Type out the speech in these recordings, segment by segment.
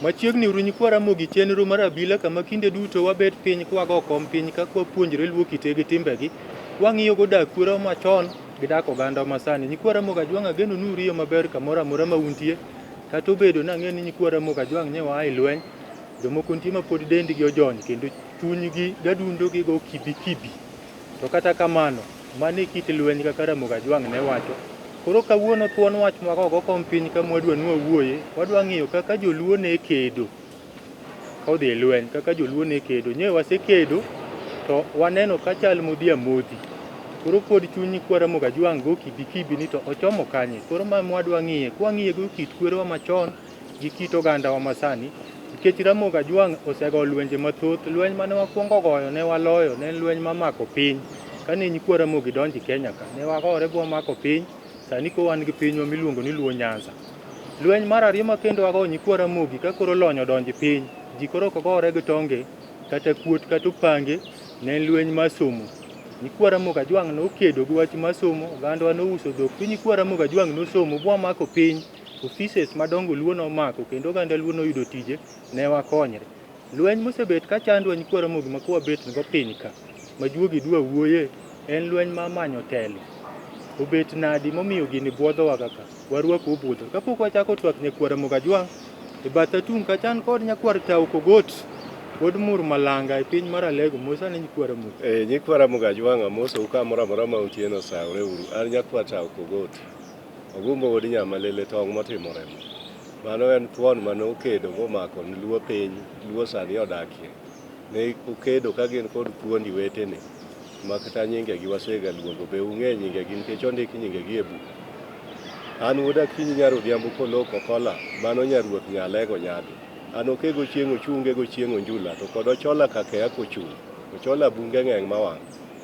Machiegni uru nyikwa Ramogi chenro mar abila kama kinde duto wabet piny kwago kom piny ka kwapuonjre luo kite gi timbegi. Wang'iyo go dak kwerewa machon gi dak oganda masani. Nyikwa Ramogi Ajwang' ageno ni uriyo maber kamoro amora ma untie. Kata obedo ni ang'eyo ni nyikwa Ramogi Ajwang' nye waa e lweny, jomoko nitie ma pod dendgi ojony kendo chunygi gadundogi go kibi kibi. To kata kamano, mano e kit lweny kaka Ramogi Ajwang' ne wacho. Koro kawuono thuon wach mwagogo kom piny kama wadwa ni wawuoye, wadwa ng'iyo kaka joluo ne kedo kodhi e lweny, kaka joluo ne kedo. Nye wasekedo to waneno ka chal modhi amodhi. Koro pod chuny nyikwa Ramogi Ajwang' go kibi kibi ni to ochomo kanye. Koro ma mwadwa ng'iye, kwang'iye go kit kwerewa machon gi kit ogandawa masani, nikech Ramogi Ajwang' osego lwenje mathoth. Lweny mane wakwongo goyo ne waloyo, ne en lweny mamako piny. Kane nyikwa Ramogi donjo Kenya ka, ne wagore bwamako piny, sani koro wan gi pinywa miluongo ni Luo Nyanza. Lweny mar ariyo ma kendo wagoyo nyikwa Ramogi ka koro lony odonjo piny, ji koro ok gore gi tonge kata kuot kata opange, ne en lweny mar somo. Nyikwa Ramogi Ajwang' nokedo gi wach mar somo, ogandawa nouso dhok, to nyikwa Ramogi Ajwang' nosomo bwamako piny, offices madongo Luo nomako kendo oganda Luo noyudo tije, ne wakonyre. Lweny mosebet ka chandwa nyikwa Ramogi ma kwabet go piny ka, ma juogi dwa wuoye, en lweny mar manyo telo. Obet nadi momiyo gini buodhowa kaka? Warwaku obudho. Kapok wachako twak nyakwar Ramogi Ajwang', e bath atung' kacha an kod nyakwar Tau Kogot, wuod Mur Malanga e piny mar Alego. Mos ane nyikwa Ramogi. Nyikwa Ramogi Ajwang' amosou kamoro amora ma untie no osawre uru. An nyakwar Tau Kogot. Ogumbo wuod Nyamalele tong' motimo remo. Mano en thuon mane okedo momako ni Luo piny, Luo sani odakie. Ne okedo ka gin kod thuondi wetene ma kata nyingegi wasega luongo be ung'e nyingegi nikech ondik nyingegi e buk. An wuod Akinyi nyar Odhiambo Koloko Kola, mano nyaruoth Nyalego nyadhi. An okego chieng' ochunge go chieng' onjula to kod Ochola kakeya kochung'. Ochola bunge ng'eng mawang'.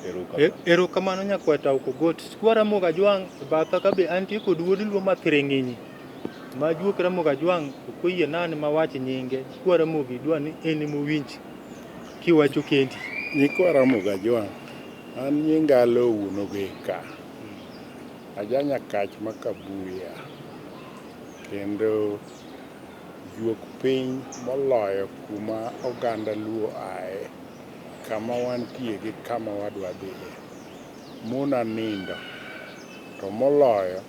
Erokamano. Erokamano nyakwar Tau Kogot. Sikwa Ramogi Ajwang' e batha ka be antie kod wuod Luo ma thiring'inyi. Ma juok Ramogi Ajwang' ok oyie na an mawach nyinge. Nyikwa Ramogi dwa ni en ema owinj kiwacho kendi. Nyikwa Ramogi Ajwang', an nyinga Aloo wuon Ogeka. Aja Nyakach ma Kabuya. Kendo juok piny moloyo kuma oganda Luo ae, kama wantie gi kama wadwa dhiye. Mona nindo, to moloyo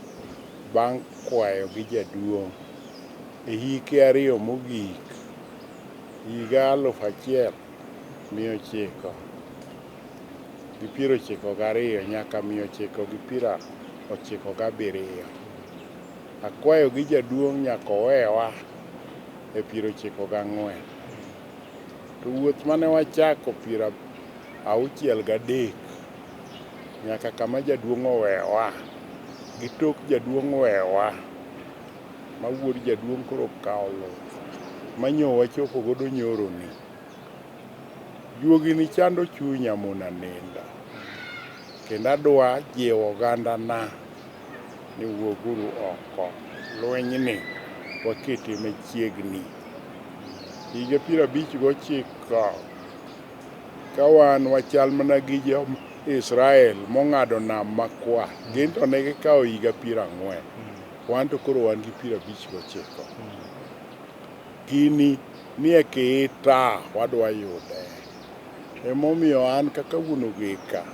bang' kwayo gi jaduong' e hike ariyo mogik, higa 1992 nyaka 997. Akwayo gi jaduong' nyaka owewa e 94. To wuoth mane wachako 63 nyaka kama jaduong' owewa gi tok jaduong' wewa ma wuod jaduong' koro okawo luth manyo wachopo godo nyoro ni. Juogi ni chando chunya mona nindo. Kendo adwa jiwo oganda na ni wuoguru oko. Lweny ni wakete machiegni. Higa 59 ka wan wachal mana gi jo Israel mong'ado nam makwar. Gin to ne gikawo higa 40. Wan to koro wan gi 59. Gini nie kiita wadwa yude. Emomiyo an kaka wuon Ogeka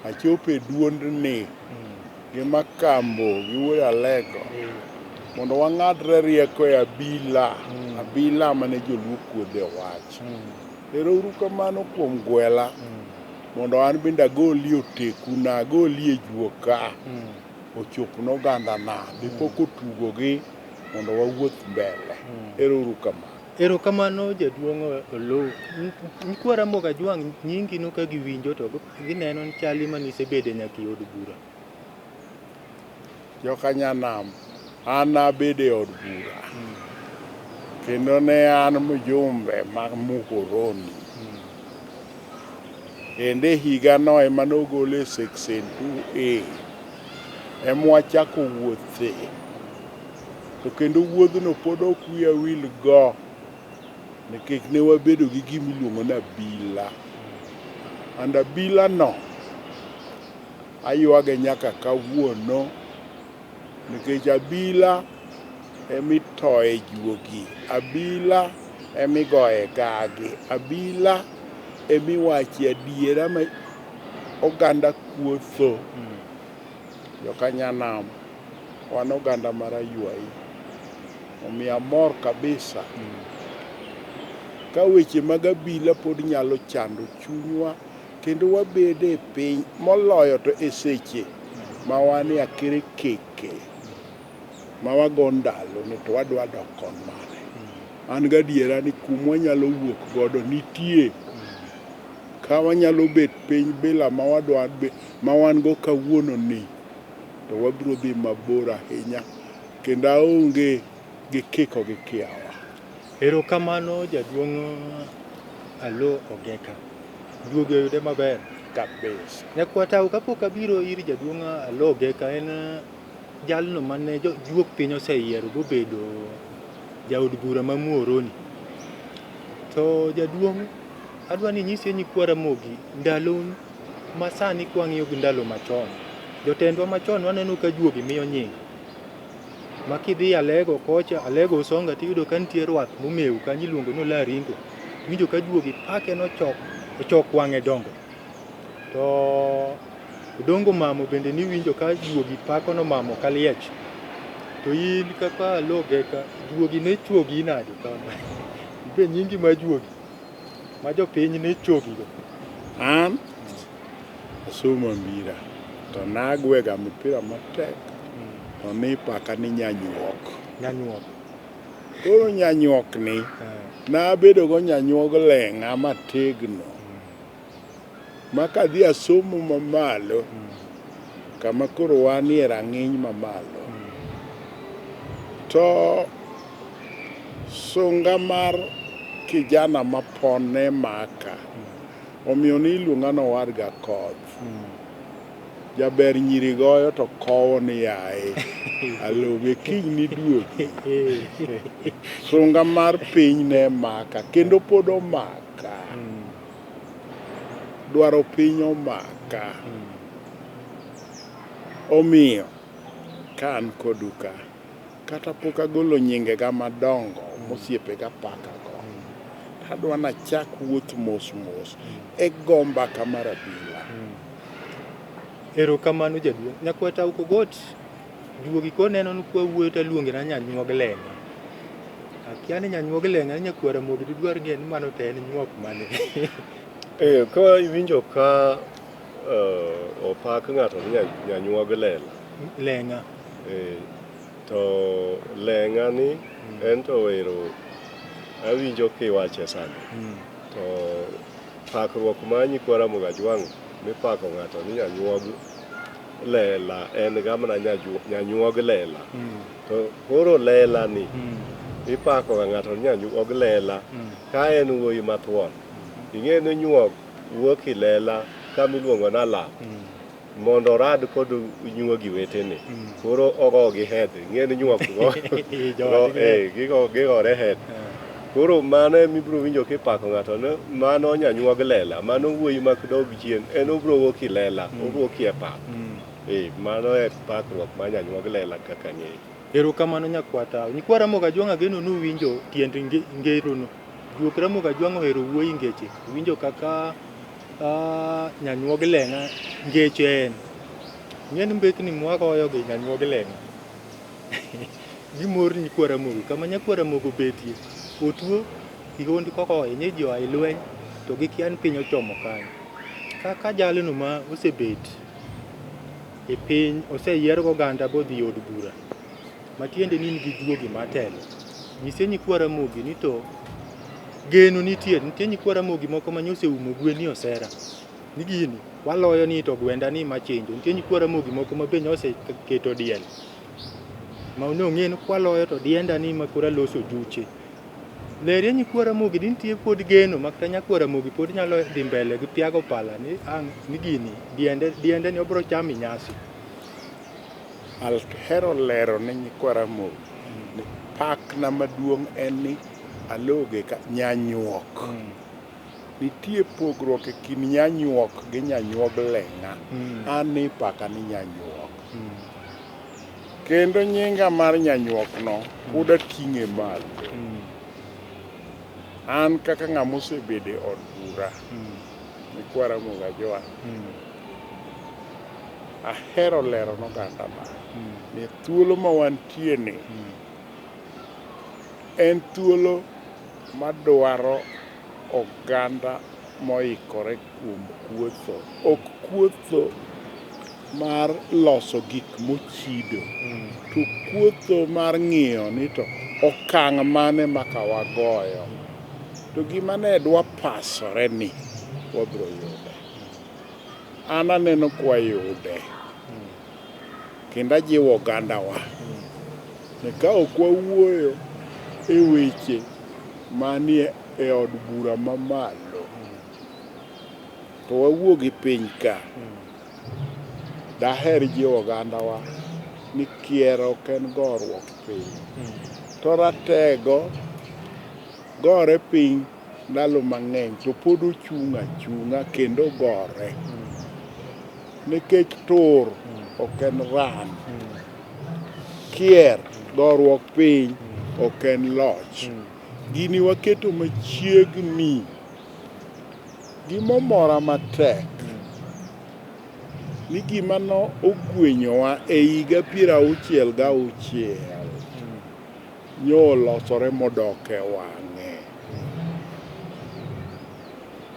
achopo e duondni gi Makambo gi wuod Alego mondo wang'adre rieko e abila, abila mane joluo kuodhe wach. Ero uru kamano kuom gwela mondo an bende agolie otekuna, agolie juoka ochop ne ogandana dipo kotugogi mondo wawuoth mbele. Ero uru kamano. Erokamano jaduong' Oloo. Nyikwa Ramogi Ajwang' nyingi no ka giwinjo to gineno ni chali mane isebede nyaka e od bura. Joka nyanam, an nabedo e od bura. Kendo ne an mjumbe ma Muhoroni. Kendo e higano ema nogole section 2A. Ema wachako wuothe. To kendo wuodhno pod ok wiya wil go. Nikech ne wabedo gi gima iluongo ni abila. And abila no aywage nyaka kawuono nikech abila Emitoye juogi. Abila emigoye gagi. Abila emiwache adiera ma oganda kuotho. Jokanyanam, wan oganda mar aywayi. Omiyo amor kabisa. Ka weche mag abila pod nyalo chando chunywa kendo wabede e piny moloyo to e seche ma wan e akerekeke ma wago ndalo ni to wadwa dok kon mane. An gadiera ni kumwa nyalo wuok godo nitie. Ka wanyalo bet piny bila ma wadwa ma wan go kawuono ni to wabiro dhi mabor ahinya kendo aonge gi kiko gi kiawa. Erokamano jaduong' Aloo Ogeka. Juogi oyude maber. Kabisa. Nyakwatau kapok abiro ir jaduong' Aloo Ogeka en jalno mane juok piny oseyiero bobedo jaod bura ma Muhoroni. To jaduong' adwa ni inyisie nyikwa Ramogi ndalo masani kwang'iyo gi ndalo machon. Jotendwa machon waneno ka juogi miyo nying. Ma kidhi Alego kocha, Alego Usonga tiyudo ka nitie rwath momew kanyo iluongo ni Olaringo. Iwinjo ka juogi pake nochok ochok wang'e dongo. To Odongo Mamo bende niwinjo ka juogi pako nomamo ka liech. To in kaka Aloo Ogeka, juogi ne chuogi nade kama? Ibe nyingi ma juogi ma jopiny ne chogigo. An asomo mbira to nagwega mipira matek to nipaka ni nyanyuok. Nyanyuok. Koro nyanyuok ni nabedo go nyanyuog leng'a mategno ma kadhi asomo mamalo kama koro wanie rang'iny mamalo to sunga mar kijana mapon ne maka omiyo niluonga ni owadga koth. Jaber nyiri goyo to kowo ni yaye aloge kiny niduogi. Sunga mar piny ne maka kendo pod omaka. Dwaro piny omaka. Omiyo ka an kodu ka kata pok agolo nyingega madongo mosiepega pakago, adwa nachak wuoth mos mos e go mbaka mar abila. Erokamano jaduong'. Nyakwar Kogot, juogi koneno ni kwawuoyo taluonge na nyanyuog leng'a. Akia ni nyanyuog leng'a ni nyakwar Ramogi didwar ng'eyo ni mano to en nyuok mane. Ka iwinjo ka opak ng'ato ni nyanyuog lela. Leng'a. To leng'a ni en to ero awinjo kiwache sani. To pakruok ma nyikwa Ramogi Ajwang' mipako ng'ato ni nyanyuog lela en ga mana nyanyuog lela. To koro lela ni ipako ga ng'ato ni nyanyuog lela ka en wuoyi mathuon. Ing'e ni nyuog wuok e lela kama iluongo ni alap mondo orad kod nyuogi wetene. Koro ogo gi head. Ing'e ni nyuok go gigore head. Koro mano ema ibiro winjo kipako ng'ato ni mano nyanyuog lela, mano wuoyi mak dog chien, en obiro wuok e lela, obiro wuok e pap. Mano e pakruok mar nyanyuog lela kaka ang'eyo. Erokamano nyakwata. Nyikwa Ramogi Ajwang' ageno ni uwinjo tiend ngerono. Juok Ramogi Ajwang' ohero wuoyi ngeche. Uwinjo kaka nyanyuog leng'a ngeche en. Ing'e ni mbekni mwagoyo gi nyanyuog leng'a. Gimor nyikwa Ramogi. Kama nyakwa Ramogi obetie, otuo kihondko kohinye ni ji oa e lweny to gikia ni piny ochomo kanye. Kaka jalno ma osebet e piny, oseyier goganda bodhi e od bura, matiende ni in gi juogi matelo. Nyisie nyikwa Ramogi ni to geno nitie. Nitie nyikwa Ramogi moko ma nyocha oseumo gwen ni osera. Ni gini, waloyo ni to gwenda ni machinjo. Nitie nyikwa Ramogi moko ma be nyoseketo diel. Ma ne ong'e ni kwaloyo to dienda ni ma koro aloso juche. Lerie nyikwa Ramogi ni nitie pod geno ma kata nyakwa Ramogi pod nyalo dhi mbele gi piago pala ni ang' ni gini diende ni obiro chamo e nyasi. Ahero lero ne nyikwa Ramogi ni pakna maduong' en ni aloge ka nyanyuok. Nitie pogruok e kind nyanyuok gi nyanyuog leng'a. An nipaka ni nyanyuok. Kendo nyinga mar nyanyuokno pod ating'e malo. An kaka ng'ama osebedo e od bura, Nyikwa Ramogi Ajwang', ahero lero nogandana ni thuolo ma wantie ni en thuolo madwaro oganda moikore kuom kuotho. Ok kuotho mar loso gik mochido, to kuotho mar ng'iyo ni to okang' mane ma ka wagoyo to gima ne dwa pasore ni wabiro yude. An aneno kwayude kendo ajiwo ogandawa ni ka ok wawuoyo e weche manie e od bura mamalo to wawuo gi piny ka. Daher jiwo ogandawa ni kier ok en goruok piny. To ratego gore piny ndalo mang'eny to pod ochung' achung'a kendo gore. Nikech tur ok en ran. Kier goruok piny ok en loch. Gini waketo machiegni. Gimomora matek ni gima no ogwenyowa e higa piero auchiel gauchiel nyo olosore modok e wang'e.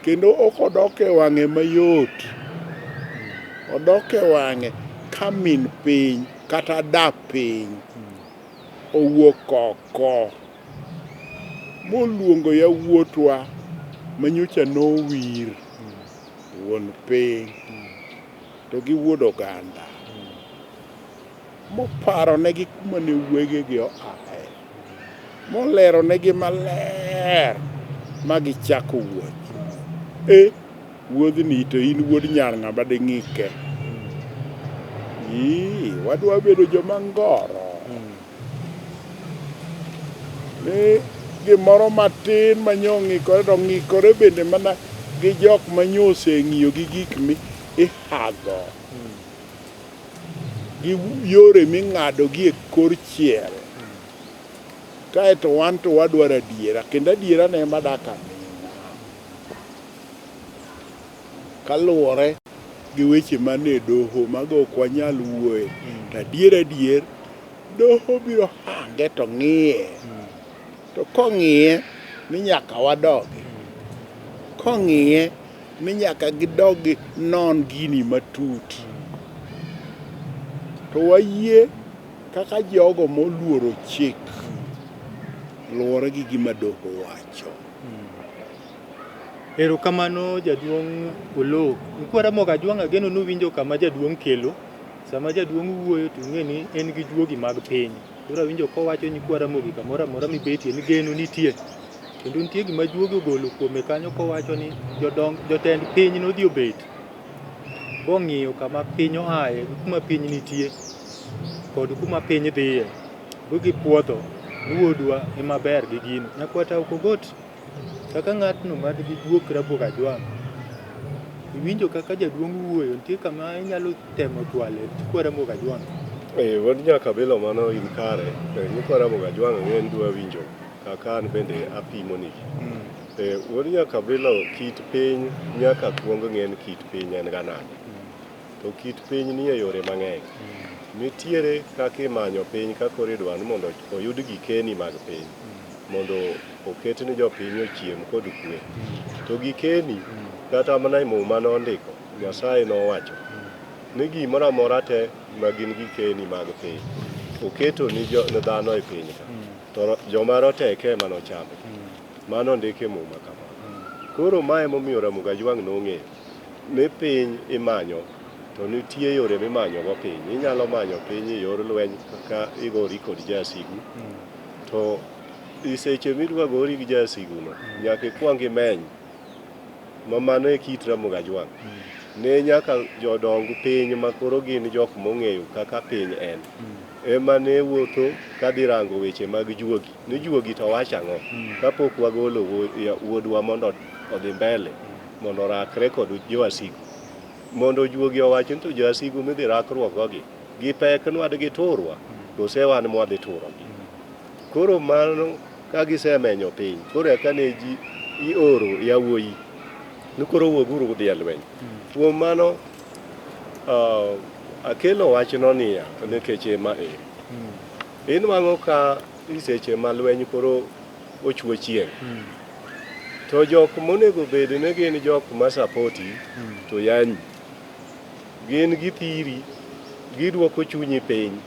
Kendo ok odok e wang'e mayot. Odok e wang'e ka min piny kata da piny owuok oko moluongo yawuotwa manyocha nowir wuon piny to gi wuod oganda moparonegi kuma ne wegegi oaye moleronegi maler ma gichako wuoth. E wuodhni to in wuod nyar ng'ama ding'ike. Ii, wadwa bedo joma ngoro. Ni gimoro matin ma nyo ong'ikore to ong'ikore bende mana gi jok ma nyo oseng'iyo gi gik mi ihadho gi yore ming'ado gi e kor chiel. Kaeto wan to wadwaro adiera kendo adiera ne ema dak aming'a. Kaluwore gi weche man e doho mago ok wanyal wuoye. To adier adier doho biro hange to ng'iye. To kong'iye ni nyaka wadogi. Kong'iye ni nyaka gidog non gini matut. To wayie kaka jogo moluoro chik luwore gi gima doho wacho. Erokamano jaduong' Oloo. Nyikwa Ramogi Ajwang' ageno ni uwinjo kama jaduong' kelo. Sama jaduong' wuoyo to ung'e ni en gi juogi mag piny. Koro awinjo kowacho nyikwa Ramogi kamoro amora mibetie ni geno nitie. Kendo nitie gima juogi ogolo kuome kanyo kowacho ni jodong, jotend piny nodhi obet bong'iyo kama piny oaye gi kuma piny nitie kod kuma piny dhiye. Bo gipuodho ni wuodwa ema ber gi gino. Nyakwata ok ogot Kaka ng'atno man gi guok Rabuog Ajwang', iwinjo kaka jaduong' wuoyo, nitie kama inyalo temo chwale nyikwa Ramogi Ajwang'? Eh, wuod Nyakabilo mano in kare. Eh, nyikwa Ramogi Ajwang' ang'e ni dwa winjo kaka an bende apimo nigi. Eh, wuod Nyakabilo kit piny nyaka kuong ng'e ni kit piny en ga nade. To kit piny nie yore mang'eny. Nitiere kaka imanyo piny ka koro idwa ni mondo oyud gikeni mag piny. Mondo oket ni jopiny ochiem kod kwe. To gikeni kata mana e muma nondiko, Nyasaye nowacho ni gimoro amora te ma gin gikeni mag piny oketo ni, jo, ni dhano e piny ka to joma roteke ema nochamgi. Mano ondik e muma kamano. Koro ma emomiyo Ramogi Ajwang' nong'eyo ni piny imanyo to nitie yore mimanyogo piny. Inyalo manyo piny e yor lweny ka igori kod jasigu to i seche midwa gori gi jasiguno nyaka ikwong imeny ma mano e kit Ramogi Ajwang'. Ne nyaka jodong piny ma koro gin jok mong'eyo kaka piny en ema ne wuotho kadhi rango weche mag juogi ni juogi to wacho ang'o kapok wagolo wuodwa mondo odhi mbele mondo orakre kod jowasigu mondo juogi owach ni to jowasigu midhi rakruok go gi gipek nwa giturwa. Kose wan mwadhi turogi. Koro mano ka gisemenyo piny, koro eka ne ji ioro yawuoyi ni koro wuoguru udhi e lweny. Kuom mano akelo wachno niya nikech ema e. Inwang'o ka seche ma lweny koro ochwo chieng', to jok monego bed ni gin jok ma sapoti to yanyi. Gin githiri, gidwoko chunyi piny,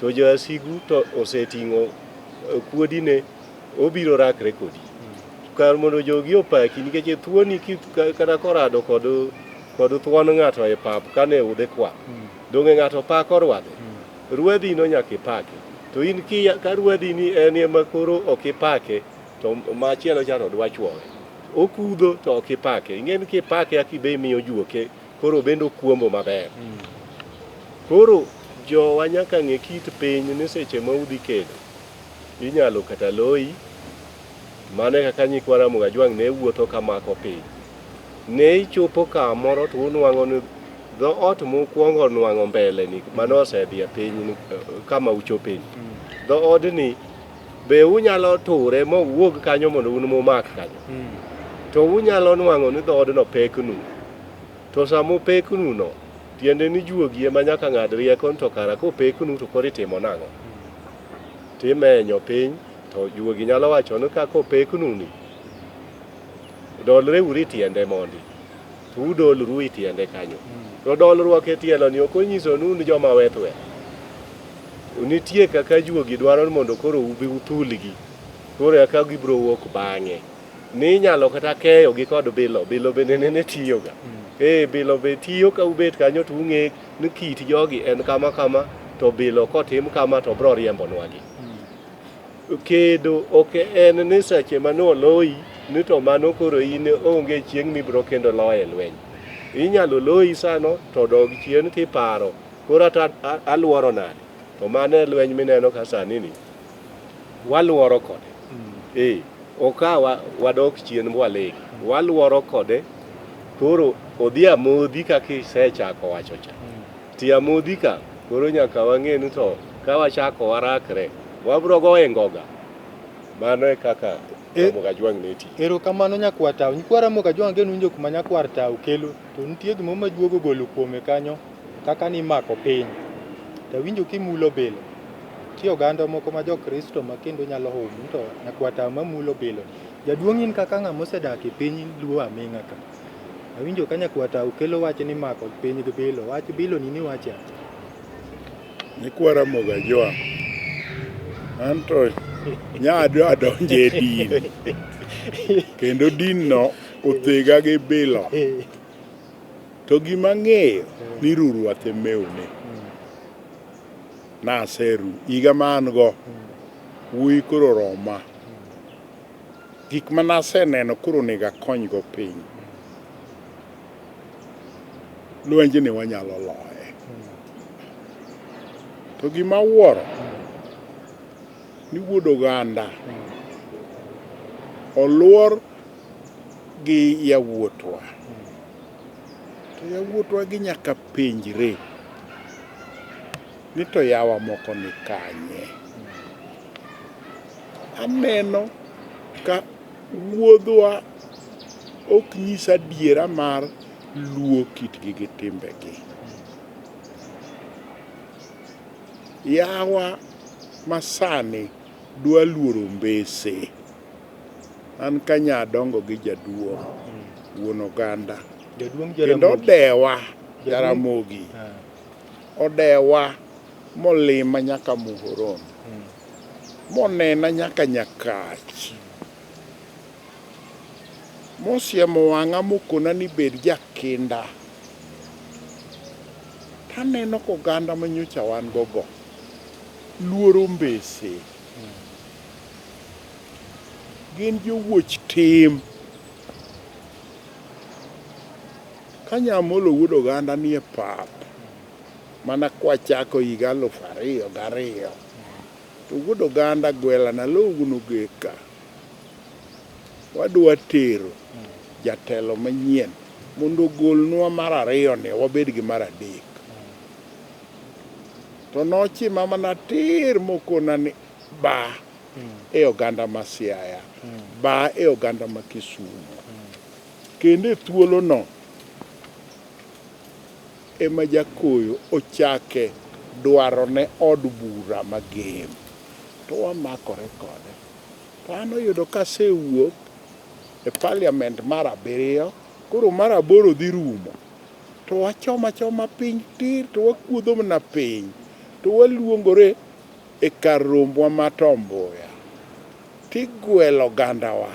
to jasigu to oseting'o kuodine, obiro rakre kodi. Kar mondo jogi opaki nikech thuoni kata korado kod kod thuon ng'ato e pap kane udhi kwath, donge ng'ato pako rwadhe? Rwadhi no nyaka ipake. To in ka rwadhi ni en ema koro ok ipake, to machielo cha to dwa chuowe. Okudho to ok ipake. Ing'e ni kipake akibe imiyo juoke, koro bende okuombo maber. Koro jowa nyaka ng'e kit piny ni seche ma udhi kedo, inyalo kata loyi. Mano e kaka nyikwa Ramogi Ajwang' ne wuotho ka mako piny. Ne ichopo kamoro to unwang'o ni dhoot mukwongo nwang'o mbele ni mane osedhi e piny kama uchopeni. Dhoodni be unyalo ture mowuog kanyo mondo un mumak kanyo. To unyalo nwang'o ni dhoodno peknu. To sama opeknu no, tiende ni juogi ema nyaka ng'ad rieko ni to kara kopeknu to koro itimo nang'o? Timenyo piny to juogi nyalo wacho ni ka kopeknu ni, dolre uru e tiende mondi. To udolru e tiende kanyo. To dolruok e tielo ni ok onyiso ni un joma weth weth. Nitie kaka juogi dwaro ni mondo koro ubi uthulgi. Koro eka gibiro wuok bang'e. Ni inyalo kata keyo gi kod bilo. Bilo bende nene tiyoga. Eh, bilo be tiyo ka ubet kanyo to ung'e ni kit jogi en kama kama to bilo kotim kama to bro riembonwagi. Kedo ok en ni seche mane oloyi ni to mano koro in onge chieng' mibro kendo loye lweny. Inyalo loyi sano to dog chien tiparo koro ata aluoro nade. To mano e lweny mineno ka sani ni waluoro kode. Eh, ok wadok chien mwalegi. Waluoro kode koro odhi amodhi kaka isechako wacho cha. Ti amodhi ka koro nyaka wang'e ni to ka wachako warakre wabro goye ngoga. Mano e kaka Ramogi Ajwang' ne tiyo. Erokamano nyakwar Tau. Nyikwa Ramogi Ajwang' ageno winjo kuma nyakwar Tau kelo. To nitie gimoro ma juogo ogolo kuome kanyo kaka nimako piny. To awinjo kimulo bilo. Nitie oganda moko ma jo-Kristo ma kendo nyalo hum ni to nyakwar Tau mamulo bilo ni. Jaduong' in kaka ng'ama osedak e piny Luo aming'a ka. Awinjo ka nyakwar Tau kelo wach ni mako piny gi bilo. Wach bilo ni niwache ang'o? Nyikwa Ramogi Ajwang', anto nyadwa adonjo e din. Kendo din no othega gi bilo. To gima ang'eyo ni rurwath e mewne. Naseru higa ma an go wuoyi koro roma. Gik ma naseneno koro onego akonygo piny. Lwenjni wanyalo loye. To gima awuoro ni wuod oganda oluor gi yawuotwa. To yawuotwa gi nyaka penjre ni to yawa moko ni kanye. Aneno ka wuodhwa ok nyis adiera mar luo kitgi gi timbegi. Yawa masani dwa luoro mbese. An kanya adongo gi jaduong' wuon oganda. Jaduong' Kendo Jaramogi. odewa Jaramogi. Odewa molima nyaka Muhoroni. Monena nyaka Nyakach. Mosiemo wang'a mokona ni bed jakinda. Taneno ka oganda manyocha wan go go luoro mbese. Gin jowuoch tim. Ka Nyamolo wuod oganda nie pap, mana kwachako higa 2002, to wuod oganda gwela nalowuno geka. Wadwa tero jatelo manyien mondo ogolnwa mar ariyo ni wabed gi mar adek. To nochima mana tir mokona ni ba e oganda ma Siaya, ba e oganda ma Kisumo. Kendo e thuolono ema Jakoyo ochake dwaro ne od bura ma Gem. To wamakore kode. To an oyudo kasewuok e parliament mar abiriyo, koro mar aboro dhi rumo. To wachoma achoma piny tir to wakuodho mana piny to waluongore e kar rombwa ma Tom Mboya. Tigwelo ogandawa.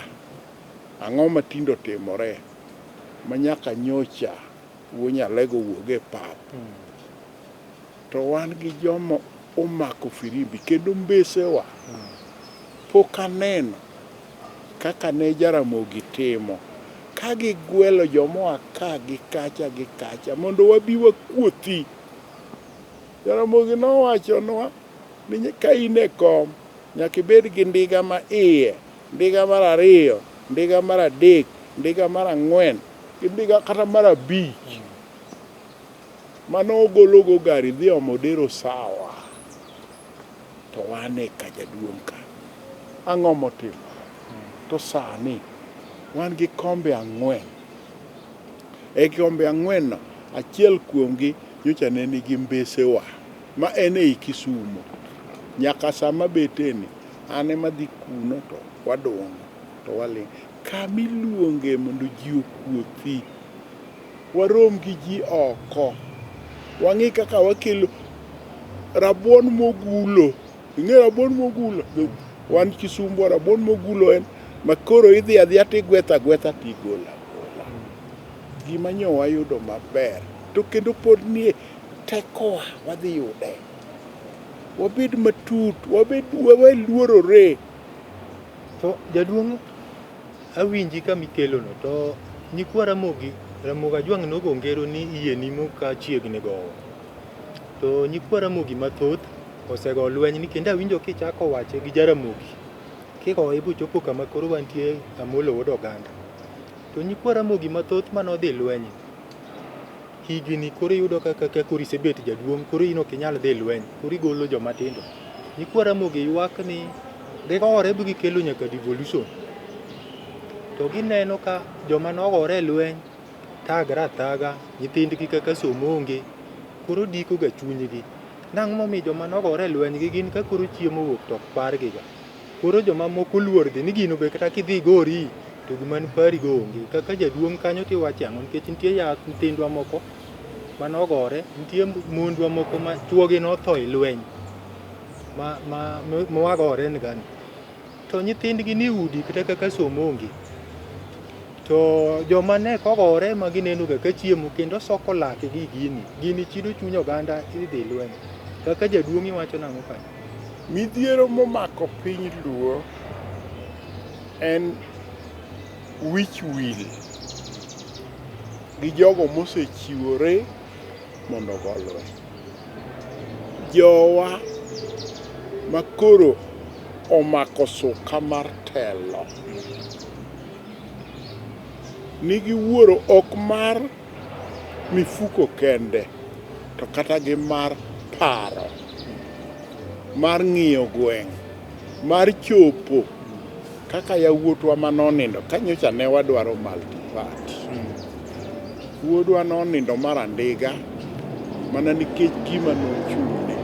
Ang'o ma tinde otimore ma nyaka nyocha Wuo Nyalego wuog e pap? To wan gi joma omako firimbi kendo mbesewa pok aneno kaka ne Jaramogi timo ka gigwelo joma oa ka gi kacha gi kacha mondo wabi wakuothi. Jaramogi nowachonwa ni ka in e kom nyaka ibed gi ndiga ma iye, ndiga mar ariyo, ndiga mar adek, ndiga mar ang'wen gi ndiga kata mar abich. Mano ogologo gari dhi omo Odero sawa. To wan e ka jaduong' ka. Ang'o motimore? To sani wan gi kombe ang'wen. E kombe ang'wen no, achiel kuomgi nyocha ne nigi mbesewa ma en ei Kisumo. Nyaka sama beteni, an ema adhi kuno to wadong' to waling'. Kama iluonge mondo ji okuothi. Warom gi ji oko. Wang'i kaka wakelo rabuon mogulo. Ing'e rabuon mogulo? Wan Kisumbwa rabuon mogulo en ma koro idhi adhiya tigwetho agwetha tigolo agola. Gima nyo wayudo maber to kendo pod nie tekowa wadhi yude. Wabed matut, wabed wawe luorore. To jaduong' awinji kama ikelono to nyikwa Ramogi, Ramogi Ajwang' nogo ngero ni yie nimo ka chiegni gowo. To nyikwa Ramogi mathoth osego lweny ni kendo awinjo kichako wache gi Jaramogi kigoye bochopo kama koro wantie Amolo wuod Oganda. To nyikwa Ramogi mathoth mane odhi lweny higni koro iyudo ka kaka koro isebet jaduong' koro in ok inyal dhi lweny koro igolo joma tindo. Nyikwa Ramogi ywak ni gigore bi gikelo nyaka devolution. To gineno ka joma nogore e lweny thagre athaga, nyithindgi kaka somo onge, koro diko ga chunygi. Nang'o momiyo joma nogore e lweny gi gin ka koro chiemo owuok to ok pargi ga. Koro joma moko oluor dhi ni gino be kata kidhi igori to gima niparigo onge. Kaka jaduong' kanyo tiwacho ang'o nikech nitie yath nyithindwa moko manogore, nitie mondwa moko ma chuogi notho e lweny ma ma mwagore ni gani. To nyithindgi ni udi kata kaka somo onge. To joma ne kogore ema gineno ga ka chiemo kendo soko lakgi gini. Gini chido chuny oganda idhi lweny. Kaka jaduong' iwacho nang'o kanyo? Midhiero momako piny Luo en wich wil gi jogo mosechiwore mondo ogo lweny. Jowa makoro omako suka mar telo nigi wuoro ok mar mifuko kende to kata gi mar paro mar ng'iyo gweng' mar chopo kaka yawuotwa ma nonindo ka nyocha ne wadwaro multi-party. Wuodwa nonindo mar andiga mana nikech gima nochune.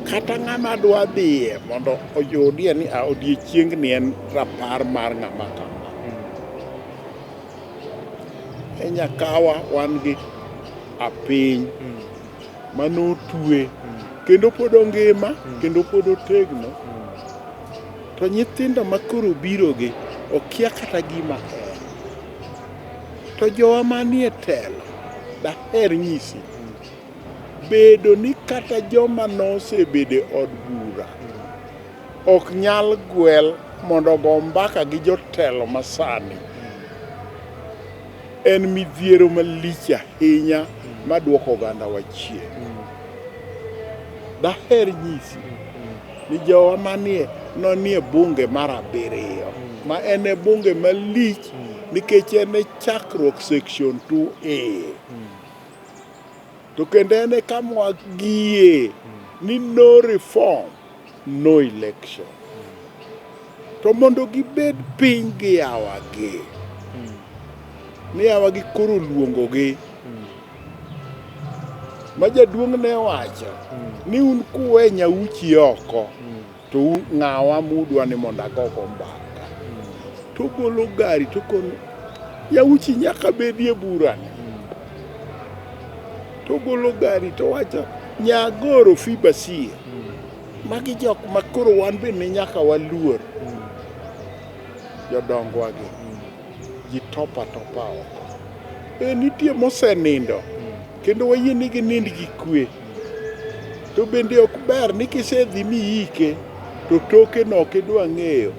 Kata ng'ama dwa dhiye mondo oyudie ni a odiechiengni en rapar mar ng'ama kama. E Nyakawa wan gi apiny manotwe kendo pod ongima kendo pod otegno. To nyithindo makoro birogi okia kata gima en. To jowa manie telo daher nyisi bedo ni kata joma nosebedo e od bura ok nyal gwel mondo ogo mbaka gi jotelo masani en midhiero malich ahinya maduoko oganda wa chien. Daher nyisi ni jowa manie nonie bunge mar abiriyo ma en e bunge malich nikech en e chakruok section 2A. To kendo en e kama wagiye ni no reform, no election. To mondo gibed piny gi yawagi, ni yawagi koro oluongogi. Ma jaduong' ne wacho ni un kuwe nyauchi oko to ng'awa mudwa ni mondo agogo mbaka. To golo gari to kono yauchi nyaka bedie burani. To golo gari to wacho nyagoro Fibasie. Magi jok ma koro wan be ne nyaka waluor. Jodongwa gi. Ji topa topa oko. E nitie mosenindo kendo wayie ni ginind gi kwe. To bende ok ber ni kisedhi miyike to toke no ok idwa ng'eyo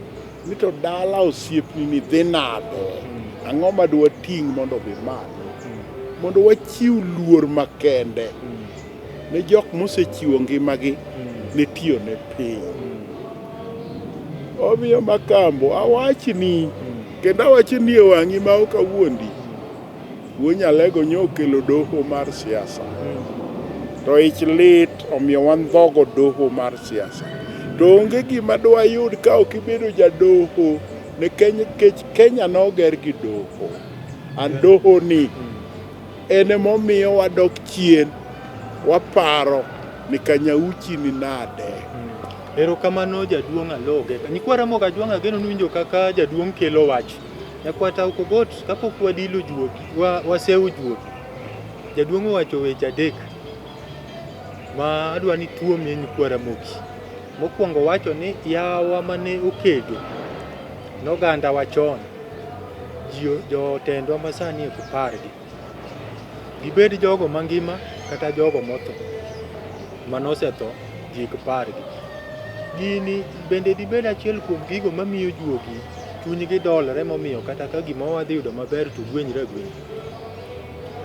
ni to dala osiepni ni dhi nade. Ang'o ma dwating' mondo odhi malo. Mondo wachiw luor makende ne jok mosechiwo ngimagi ne tiyo ne piny. Omiyo Makambo awachni kendo awacho ni e wang'i ma ok awuondi. Wuo Nyalego nyo okelo doho mar siasa. To ich lit omiyo wandhogo doho mar siasa. To onge gima dwayud ka ok ibedo jadoho nikech Kenya noger gi doho. And doho ni en emomiyo wadok chien waparo ni Kanyauchi ni nade. Erokamano jaduong' Aloge. Nyikwa Ramogi Ajwang' ageno ni winjo kaka jaduong' kelo wach. Nyakwar Tau Kogot kapok wadilo juogi, wasewo juogi. Jaduong' owacho weche adek ma adwa ni tuomie nyikwa Ramogi. Mokwongo wacho ni yawa mane okedo nogandawa chon, jotendwa masani ok pargi. Gibed jogo mangima kata jogo motho. Manosetho ji ok pargi. Gini bende dibed achiel kuom gigo mamiyo juogi chunygi dolre momiyo kata ka gima wadhi yudo maber to gwenyre agwenya.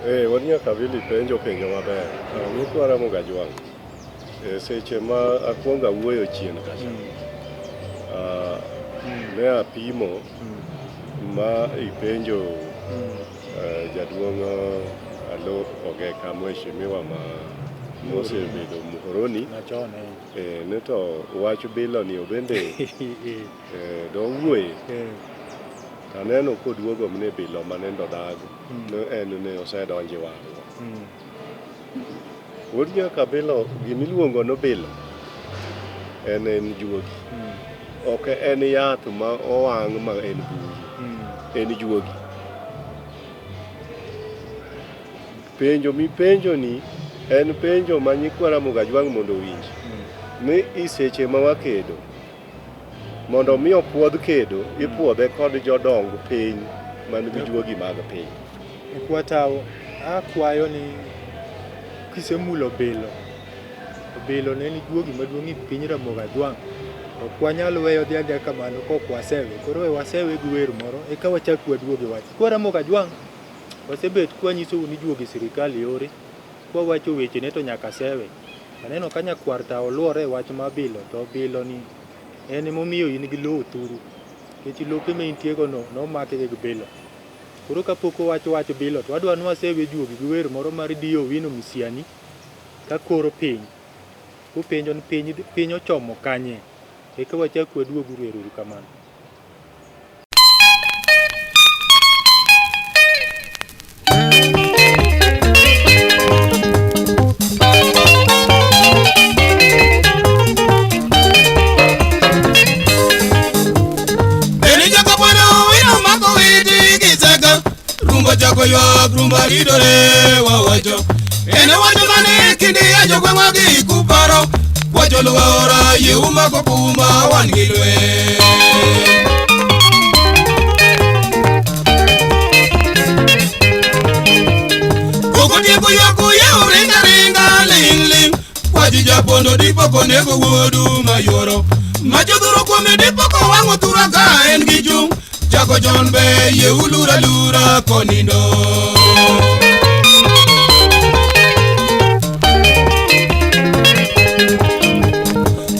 Eh, wuod Nyakabili penjo penjo maber. Nyikwa Ramogi Ajwang'. E seche ma akwongo awuoyo chien kacha, ne apimo ma ipenjo jaduong' Alo Ogeka mheshimiwa ma mosebedo Muhoroni Machon eh. Ni to wach bilo ni obende dowuoye. Taneno koduogo ni bilo manendo dag ne en ne osedonje warruok. Wuod Nyakabilo gimiluongo ni bilo en juogi. Ok en yath ma owang' ma en buru. En juogi. Penjo mipenjo ni en penjo ma nyikwa Ramogi Ajwang' mondo owinj. Ni i seche ma wakedo, mondo mi opuodh kedo, ipuodhe kod jodong piny man gi juogi mag piny. Nyikwa Tao, akwayo ni kisemulo bilo, to bilo ne en juogi maduong' e piny Ramogi Ajwang'. Ok wanyal weyo dhi adhiya kamano kok wasewe. Koro we wasewe gi wer moro eka wachak waduog e wach. Nyikwa Ramogi Ajwang', wasebet kwanyisou ni juogi sirikal yore, kwawacho wechene to nyaka sewe. Aneno ka nyakwar Tao luore e wach mar bilo, to bilo ni en emomiyo in gi lowo thuru. Nikech lope ma intiego no nomaki gi bilo. Koro kapok owach wach bilo to wadwa ni wasewe juogi gi wer moro mar Dio Owino Misiani ka koro piny. Kopenjo ni piny, piny ochomo kanye? Eka wachak waduog uru ero uru kamano. Rumba chako ywak, rumba ridore wawacho. En wacho mane kinde ya jogweng'wa gi kuparo. Wacho luora yie umako kuma wan gi lweny. Koko tieko ywak yie uringa ringa ling ling. Wachi japondo dipo konego wuodu mayuoro. Machodhuro kuome dipo kowang'o thura ka en gi chung'. Chako chon be yie ulura lura konindo.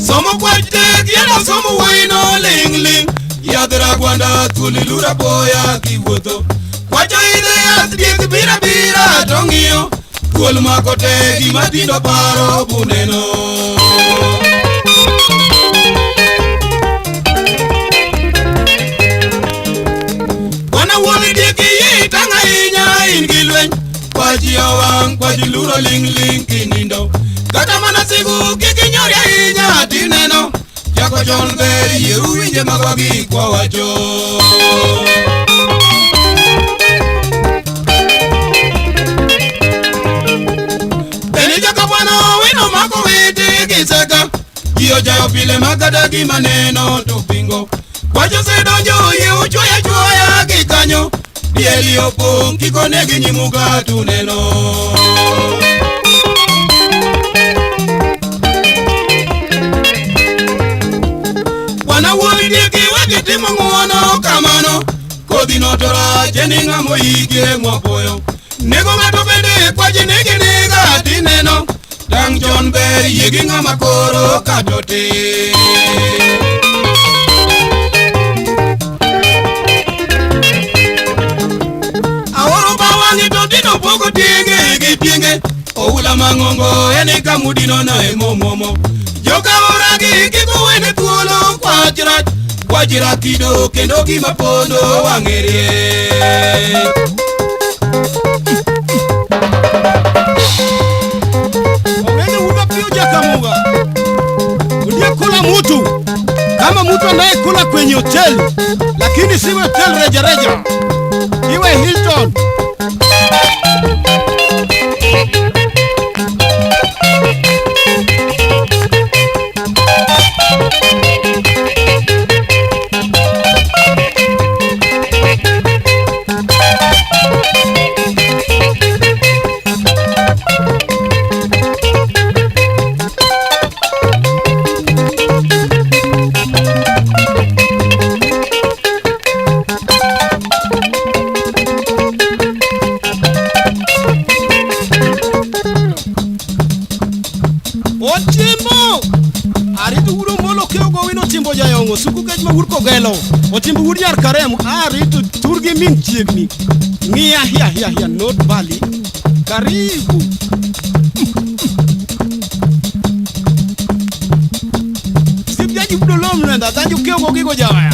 Somo kwach tek yeno somo wuoyino ling ling. Yadh ragwanda thuol ilura boya kiwuotho. Kwacho idhe yath diek bira bira to ng'iyo. Thuol mako te gima tindo paro buneno. Bwana wuon diek iyi tang' ahinya in gi lweny. Kwaji owang' kwaji luro ling' ling' kinindo. Kata mana sigu kik inyori ahinya tineno. Chako chon ber yie uwinje magwa gi kwawacho. Bende joka bwana wino mako wete gi seka. Ji ochayo pile makata gima neno to pingo. Wach osedonjo yie uchwoya chwoya gi kanyo. Diel opong' kik oneg nyimuka tuneno. Bwana wuon diek iwe gitimo ng'uono kamano. Kodhi no to rach en ng'ama oikie mwapuoyo. Nego ng'ato bende kwaji nigi niga tineno. Tang' chon ber yie gi ng'ama koro kato tin. Aoro ba wang'e to dino pogo tienge gi tienge. Oula mang'ongo en kamudino no emomomo. Joka oragi kik owene thuolo kwach rach. Kwach rakido kendo gima pondo wang'e rieny. Ong'ene wuga piyo jakamuga. Uliyekula mtu kama mtu anayekula kwenye hoteli, lakini si hotel rejareja, iwe Hilton. Otimbo arito wuod Omolo keo gowi notimbo jayong'o suku kech ma wuod Kogelo otimbo wuod nyar Karem arito turgi min chiegni ng'iya hia hia hia not Valley karibu Sibjaji wuod Olom lwenda dhanjo keo gogigo jawaya.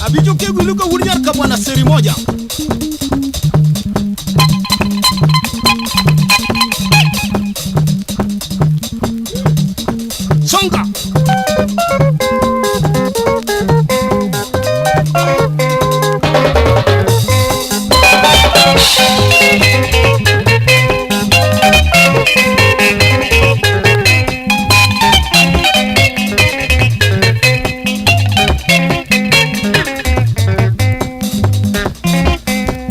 Abijo kego iluka wuod nyar Kabwana seri moja. Songa.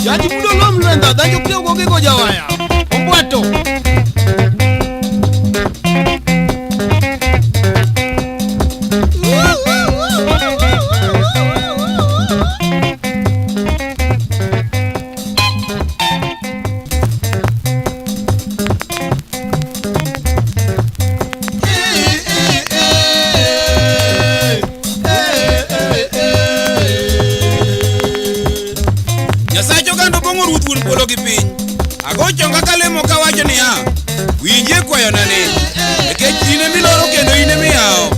Jaji budo lom lwenda dhanjo keo gogigo jawaya. Ombwato. Nyasach oganda opong'o ruoth wuon polo gi piny. Ago chonga kalemo kawacho niya, winjie kwayona ni, nikech in emiloro kendo in emiyawo.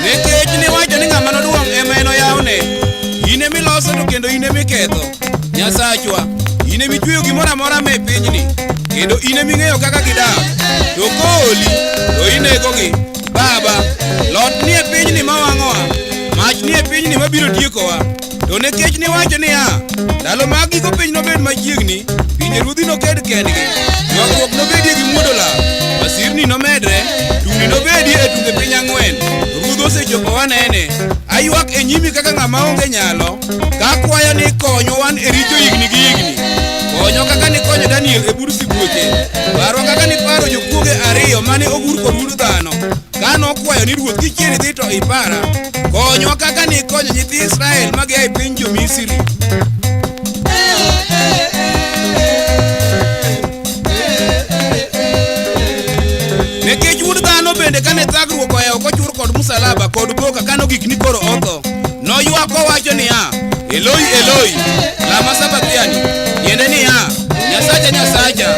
Nikech niwacho ni ng'ama noduong' ema enoyawne. In emiloso to kendo in emiketho. Nyasachwa, in emichweyo gimoro amora me pinyni, kendo in eming'eyo kaka gidak. To kooli, to inegogi. Baba, lot nie pinyni mawang'owa, mach nie pinyni mabiro tiekowa. To nikech niwacho niya, ndalo mag giko piny nobed machiegni, pinje ruodhi noked kendgi, ywagruok nobedie gi muodo lak, masirni nomedre, tungni nobedie e tunge piny ang'wen. Ruodh osechopo wanene. Aywak e nyimi kaka ng'ama onge nyalo, kakwayo ni konywa wan e richo higni gi higni. Konywa kaka nikonyo Daniel e bur sibuoche. Parwa kaka niparo jokuoge ariyo mane ogur kod wuod dhano. Kanokwayo ni ruoth kichier idhi to ipara. Konywa kaka nikonyo nyithi Israel ma gia e piny jo-Misri. Nikech wuod dhano bende kane thagruok ohewo kochur kod msalaba kod boka kano gik ni koro otho. Noywak kowacho niya, Eloi, Eloi, lama sabakthani? Tiende niya, Nyasacha, Nyasacha,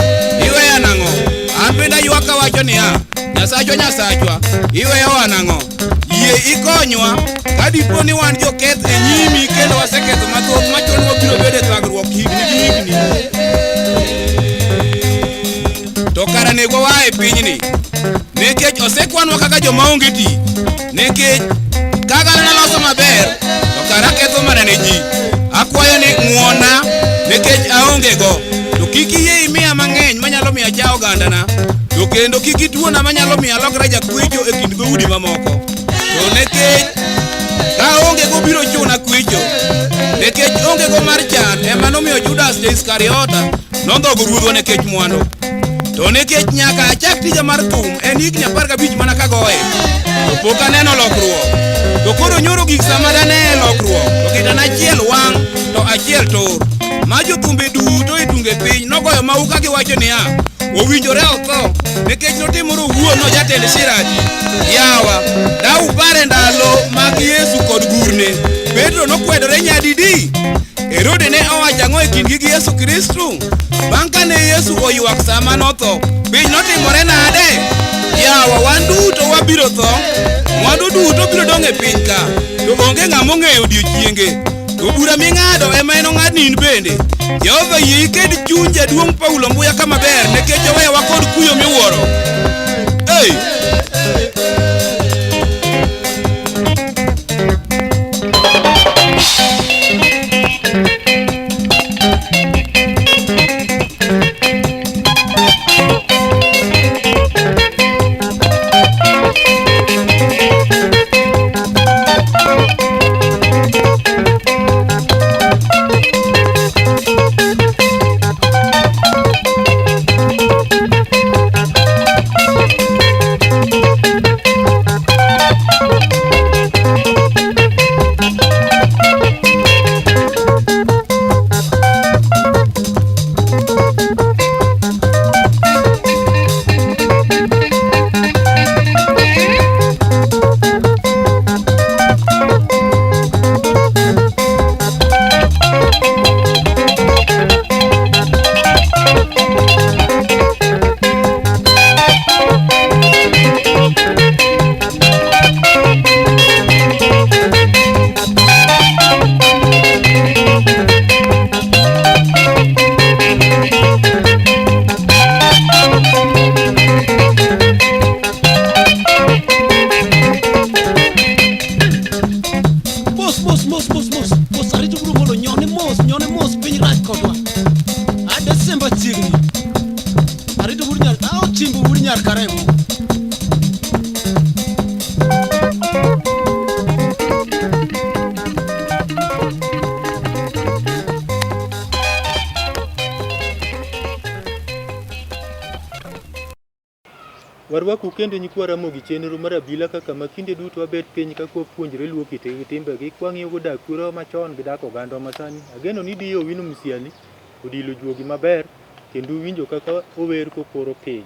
iweya nang'o? An bende aywak kawacho niya, Nyasachwa, Nyasachwa, iweyowa nang'o? Yie ikonywa ka dipo ni wan joketh e nyimi kendo waseketho mathoth machunwa biro bedo e thagruok higni gi higni. To kara negwa waa e pinyni, nikech osekwanwa kaka joma onge tich. Nikech ka galana loso maber, to kara aketho mana ne ji. Akwayo ni ng'wona nikech aonge go. To kik iyie imiya mang'eny manyalo miyo acha ogandana. To kendo kik ituona manyalo miyo alokra jakwecho e kind dhoudi mamoko. To nikech ka aonge go biro chuna kwecho. Nikech onge go mar chan ema nomiyo Judas ja-Iskariota nondhogo ruodhwa nikech mwandu. To nikech nyaka achak tija mar thum en higni 15 mana kagoye, to pok aneno lokruok. To koro nyoro gik sama daneye lokruok, to kitana achiel wang' to achiel tur. Ma jothumbe duto e tunge piny nogoyo mahu ka giwacho niya, owinjore otho nikech notimore owuon nojatend shirati. Yawa, da upare ndalo mag Yesu kod gurne, Petro nokwedore nyadidi? Herode ne owacho ang'o e kindgi gi Yesu Kristo? Bang' kane Yesu oywak sama notho, piny notimore nade? Yawa, wan duto wabiro tho, mwandu duto biro dong' e piny ka, to onge ng'ama ong'eyo odiechienge. To bura ming'ado ema enong'adni in bende. Jehova yie iked chuny jaduong' Paulo Mbuya kama ber nikech oweyowa kod kuyo miwuoro. Hey! Mos mos mos mos mos mos arito buru mondo nyone mos nyone mos piny rach kodwa. A Desemba chiegni. Arito buru nyar a ochimbo buru nyar karemo. Warwaku kendo nyikwa Ramogi chenro mar abila kaka ma kinde duto wabet piny ka kwapuonjre luo kite gi timbegi kwang'iyo go dak kwerewa machon gi dak ogandwa masani. Ageno ni diyo Owino Msiani odilo juogi maber kendo uwinjo kaka ower kokoro piny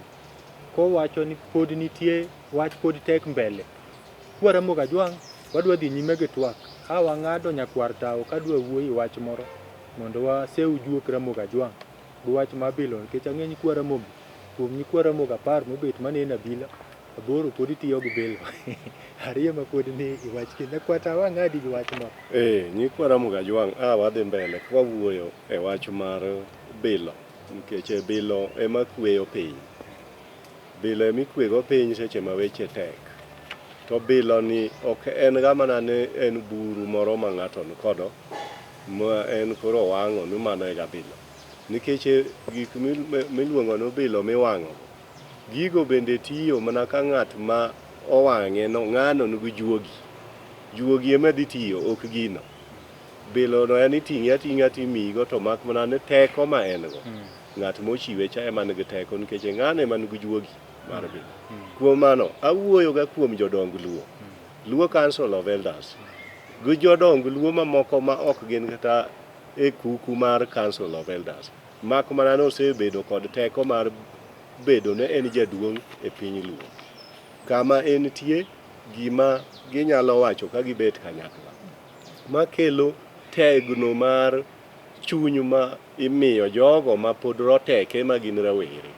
kowacho ni pod nitie wach pod tek mbele. Kwa Ramogi Ajwang' wadwa dhi nyime gi twak a wang'ado nyakwar tawo kadwa wuoyi wach moro mondo wasew juok Ramogi Ajwang' gi wach ma bilo nikech ang'e nyikwa Ramogi kuom nyikwa Ramogi 10 mobet maneno abila, 8 pod tiyo gi bilo. 2 ma pod ni i wach kendo. Nyakwar tawo ang'adi gi wach moro. Ee, nyikwa Ramogi Ajwang' a wadhi mbele ka wawuoyo e wach mar bilo nikech e bilo ema kweyo piny. Bilo ema ikwego piny seche ma weche tek. To bilo ni ok en ga mana ni en buru moro ma ng'ato nikodo ma en koro owang'o ni mano e ga bilo. Nikech gik miluongo ni bilo miwang'o go, gigo bende tiyo mana ka ng'at ma owang'e no, ng'ano nigi juogi. Juogi ema dhi tiyo, ok gino. Bilo no en iting'e ating'a timiyigo to mak mana ni teko ma en go. Ng'at mochiwe cha ema nigi teko nikech ng'ano ema nigi juogi mar bilo. Kuom mano, awuoyo ga kuom jodong Luo. Luo Council of Elders. Gi jodong Luo mamoko ma ok gin kata e kuku mar Council of Elders. Mak mana ni osebedo kod teko mar bedo ne en jaduong' e piny Luo. Kama entie, gima ginyalo wacho ka gibet kanyakla. Makelo tegno mar chuny ma imiyo jogo ma pod roteke ma gin rawere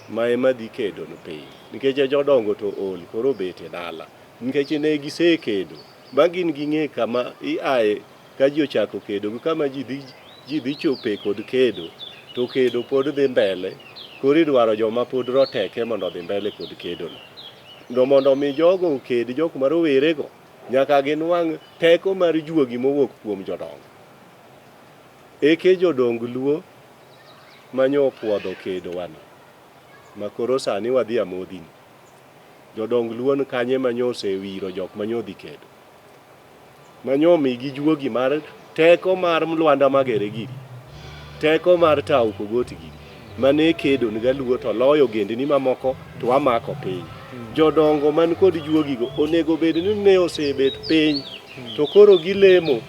ma ema dhi kedo ne piny. Nikech jodongo to ol koro obet e dala. Nikech ne gisekedo ma gin ging'e kama iaye ka ji ochako kedo gi kama ji dhi ji dhi chope kod kedo to kedo pod dhi mbele koro idwaro joma pod roteke mondo odhi mbele kod kedo no. To mondo mi jogo oked jok ma rowerego nyaka ginwang' teko mar juogi mowuok kuom jodongo. Eke jodong Luo manyo opuodho kedo wani ma koro sani wadhi amodhi ni. Jodong Luo ni kanye manyo osewiro jok manyo odhi kedo. Manyo omigi juogi mar teko mar Lwanda Magere giri. Teko mar Tau Kogot giri. Mane kedo ni galuo to loyo ogendni mamoko to wamako piny. Jodongo man kod juogigo onego bed ni ne osebet piny to koro gilemo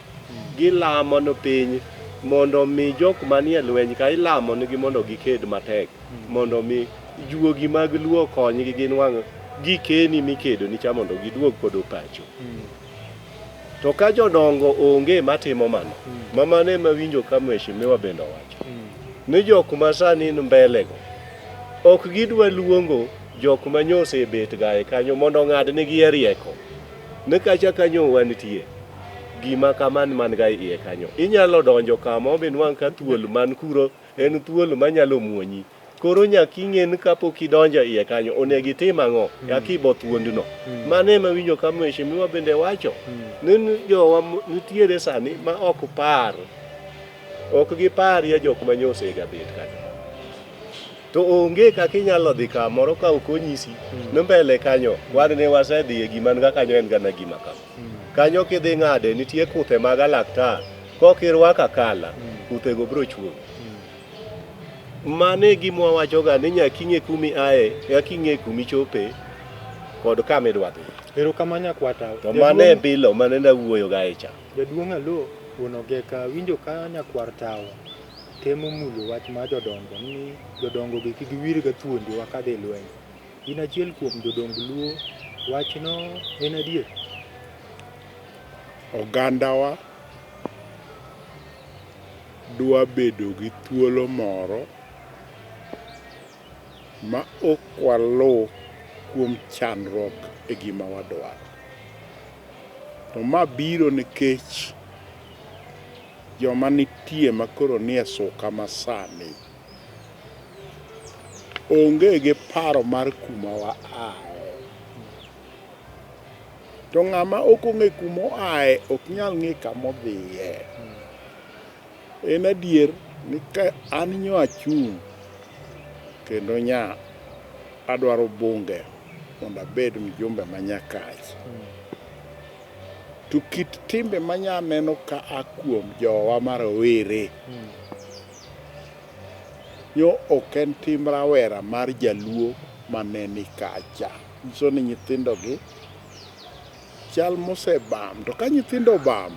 gilamo ne piny mondo mi jok manie lweny ka ilamo nigi mondo giked matek mondo mi juogi mag luo okonygi ginwang' gikeni mikedo ni cha mondo giduog kodo pacho. To ka jodongo onge matimo mano, ma mano ema winjo ka mheshimiwa bende owacho, ni jok ma sani ni mbele go ok gidwa luongo jok ma nyo osebet ga e kanyo mondo ong'ad nigi e rieko. Ni kacha kanyo wantie, gima kama man ga iye kanyo. Inyalo donjo kama binwang' ka thuol man kuro en thuol manyalo muonyi. Koro nyaka ing'e ni kapok idonjo iye kanyo onego itim ang'o kaka ibo thuondno. Mano ema winjo ka mheshimiwa bende wacho ni jowa nitiere sani ma ok par ok giparie jok ma nyo osega bet kanyo. To onge kaka inyalo dhi kamoro ka ok onyisi ni mbele kanyo wan ne wasedhiye gima ni ga kanyo en gana gima kama. Kanyo kidhi ng'ade nitie kuthe mag alaktar kok irwako akala kuthego biro chuoyi. Mano e gima wawachoga ni nyaka ing'e kuma iaye, nyaka ing'e kuma ichope kod kama idwa dhiye. Erokamano nyakwata. To mano e bilo mane nawuoyo ga e cha. Jaduong' Aloo wuon Ogeka winjo ka nyakwar tawo temo mulo wach mar jodongo ni jodongo gi kik giwir ga thuondiwa kadhi lweny. In achiel kuom jodong Luo, wachno en adier? Ogandawa dwa bedo gi thuolo moro ma ok waluw kuom chandruok e gima wadwaro. To ma biro nikech joma nitie makoro nie suka masani onge gi paro mar kuma wa aye. To ng'ama ok ong'e kuma oaye ok nyal ng'e kama odhiye. En adier ni ka an nyo achung' kendo nya adwaro bunge mondo abed mjumbe ma Nyakach. To kit timbe manya neno ka a kuom jowa ma rowere nyo ok en tim rawera mar jaluo mane ni kacha. Nyiso ni nyithindo gi chal mosebam. To ka nyithindo obam,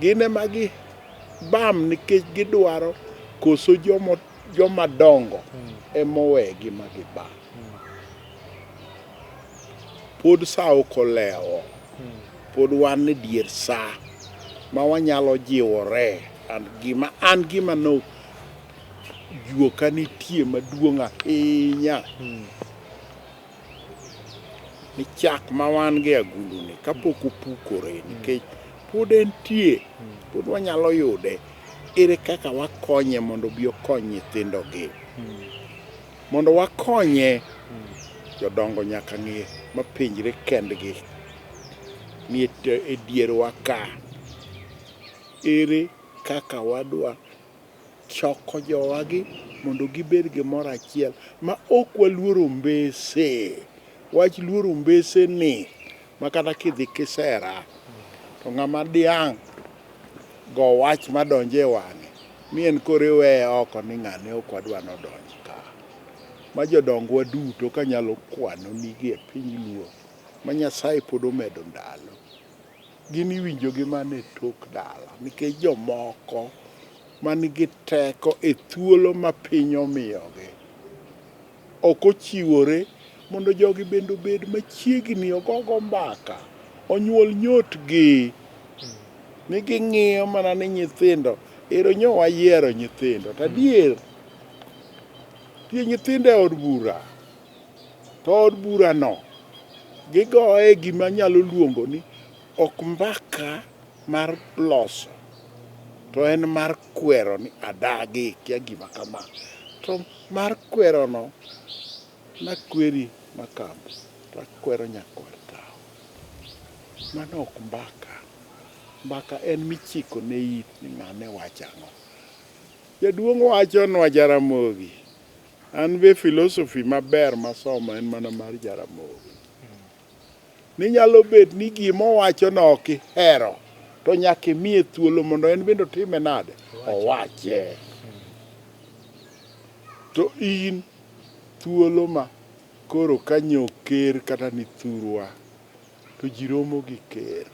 gin ema gibam nikech gidwaro koso jomo, joma dongo ema owegi ma gibam. Pod sa ok olewo. Pod wan e dier sa ma wanyalo jiwore. And gima an gima no juoka nitie maduong' ahinya. Ni chak ma wan go e agulu ni kapok opukore nikech pod entie, pod wanyalo yude. Ere kaka wakonye mondo obi okony nyithindo gi? Mondo wakonye, jodongo nyaka ng'e mapenjre kendgi ni e dierwa ka, ere kaka wadwa choko jowagi mondo gibed gimoro achiel ma ok waluoro mbese. Wach luoro mbese ni ma kata kidhi kisera to ng'ama diang' go wach madonjo e wang'e mi en koro iweye oko ni ng'ane ok wadwa nodonj ka. Ma jodongwa duto kanyalo kwano nigi e piny Luo ma Nyasaye pod omedo ndalo. Gin iwinjogi mana e tok dala nikech jomoko man gi teko e thuolo ma piny omiyogi ok ochiwore Mondo jogi bende obed machiegni, ogogo mbaka, onyuol nyotgi. Ni ging'iyo mana ni nyithindo, ero nyo wayiero nyithindo. To adier, nitie nyithindo e od bura, to od burano gigoye gima anyalo luongo ni ok mbaka mar loso, to en mar kwero ni adagi kia gima kama. To mar kwerono nakweri Makambo to akwero nyakwar tawo. Mano ok mbaka. Mbaka en michiko ne it ni ng'ane wacho ang'o. Jaduong' wachonwa Jaramogi. An be philosophy maber masomo en mana mar Jaramogi. Ni nyalo bet ni gima owachono ok ihero to nyaka imiye thuolo mondo en bende otime nade? Owache. To in thuolo ma koro ka nyo ker kata ni thurwa to ji romo gi ker.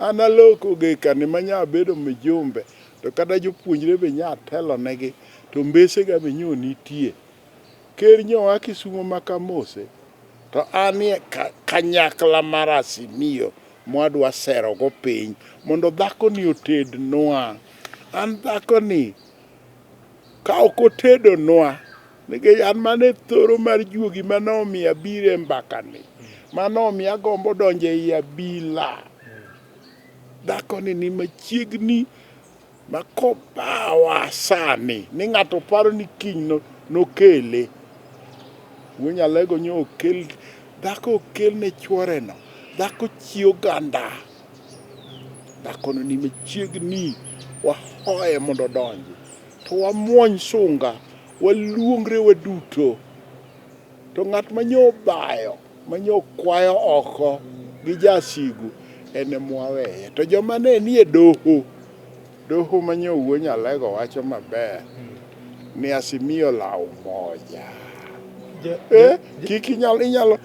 An aloko gekani ma nya bedo mijumbe to kata jopuonjre be nya telonegi to mbesega be nyo nitie. Ker nyo a Kisumo ma Kamose to anie kanyakla mar Azimio mwadwa serogo piny mondo dhakoni otednwa. An dhakoni ka ok otedonwa nikech an mana e thoro mar juogi mane omiyo abiro e mbakani mane omiyo agombo donjo ei abila. Dhakoni ni machiegni ma kobawa sani ni ng'ato paro ni kiny nokele. Wuo Nyalego nyo okel dhako okel ne chuore no. Dhako chi oganda. Dhakono ni machiegni wahoye mondo odonji. To wamuony sunga, waluongre waduto. To ng'at ma nyo obayo, ma nyo kwayo oko gi jasigu en ema waweye. To joma ne nie doho, doho ma nyo wuo Nyalego wacho maber ni Azimio la umoja. Eh, kik inyalo inyalo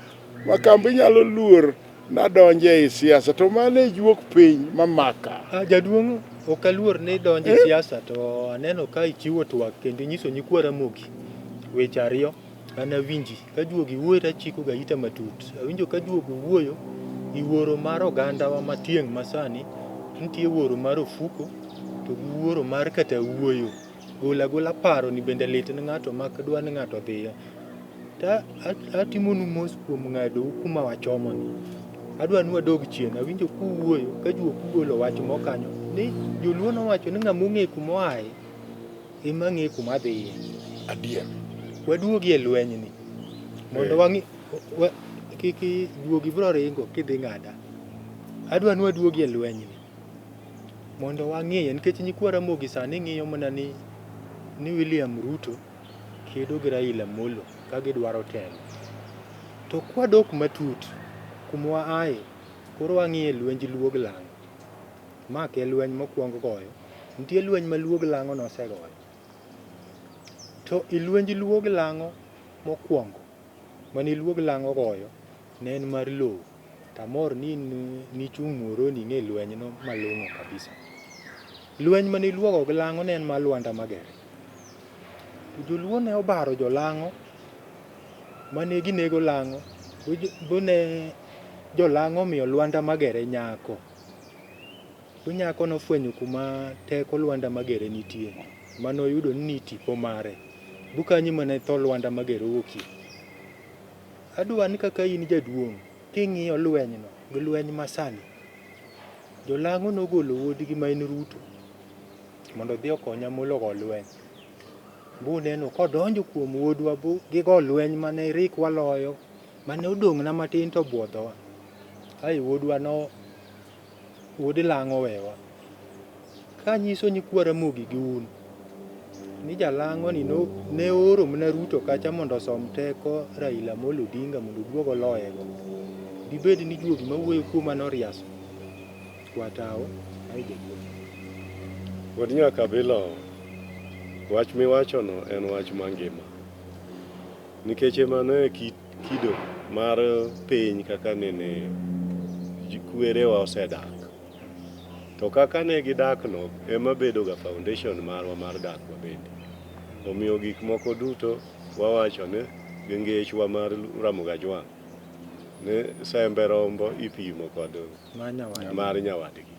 Makambo inyalo luor nadonjo ei siasa to mano e juok piny mamaka. Ah, jaduong' ok aluor ni donjo e eh? siasa to aneno ka ichiwo twak kendo inyiso nyikwa Ramogi weche ariyo an awinji ka juogi wuoyo to achiko ga ita matut awinjo ka juogi wuoyo i wuoro mar ogandawa ma tieng' masani nitie wuoro mar ofuko to gi wuoro mar kata wuoyo gol agola paro ni bende lit ne ng'ato mak dwa ni ng'ato odhiye To atimonu mos kuom ng'adou kuma wachomoni. Adwa ni wadog chien. Awinjo kuwuoyo ka juok ugolo wach mo kanyo ni joluo nowacho ni ng'ama ong'e kuma oaye ema ng'e kuma dhiye. Adier. Waduogi e lwenyni mondo eh. wang'i wa, kik juogi biro ringo kidhi ng'ada. Adwa ni waduogi e lwenyni mondo wang'iye nikech nyikwa Ramogi sani ng'iyo mana ni ni William Ruto kedo gi Raila Amolo ka gidwaro telo. To kwadok matut kuma waaye, koro wang'iye lwenj Luo gi Lang'o. Ma ok e lweny mokwong goyo, nitie lweny ma Luo gi Lang'o nosegoyo. To i lwenj Luo gi Lang'o mokwongo mane Luo gi Lang'o ogoyo ne en mar lowo. To amor ni in nichung' Muhoroni ing'e lwenyno malong'o kabisa. Lweny mane Luo ogo gi Lang'o ne en mar Lwanda Magere. To joluo ne obaro jolang'o mane ginego lang'o bone jolang'o omiyo Lwanda Magere nyako. Bu nyako nofwenyo kuma teko Lwanda Magere nitie mane oyudo ni ni tipo mare. Bu kanyo ema ne tho Lwanda Magere owuokie. Adwa ni kaka in jaduong' king'iyo lwenyno gi lweny masani, jolang'o nogolo wuodgi ma en Ruto mondo odhi okony Amolo go lweny. Buneno kodonjo kuom wuodwa bu gigo lweny mane rik waloyo mane odong'na matin to obuodhowa. Ai wuodwa no wuod lang'o owewa. Kanyiso nyikwa Ramogi gi un ni jalang'o ni no, ne ooro mana Ruto kacha mondo osom teko Raila Amolo Odinga mondo oduog oloyego. Dibed ni juogi mawuoyo kuoma noriaso. Kwatawo ai jaduong'. Wuod Nyakabilo, wach miwachono en wach mangima. Nikech mano e kido mar piny kaka nene kwerewa osedak. To kaka ne gidakno ema bedoga foundation marwa mar dakwa bende. Omiyo gik moko duto wawacho ni gi ngechwa mar Ramogi Ajwang' ni sembe rombo ipimo kod mar nyawadgi.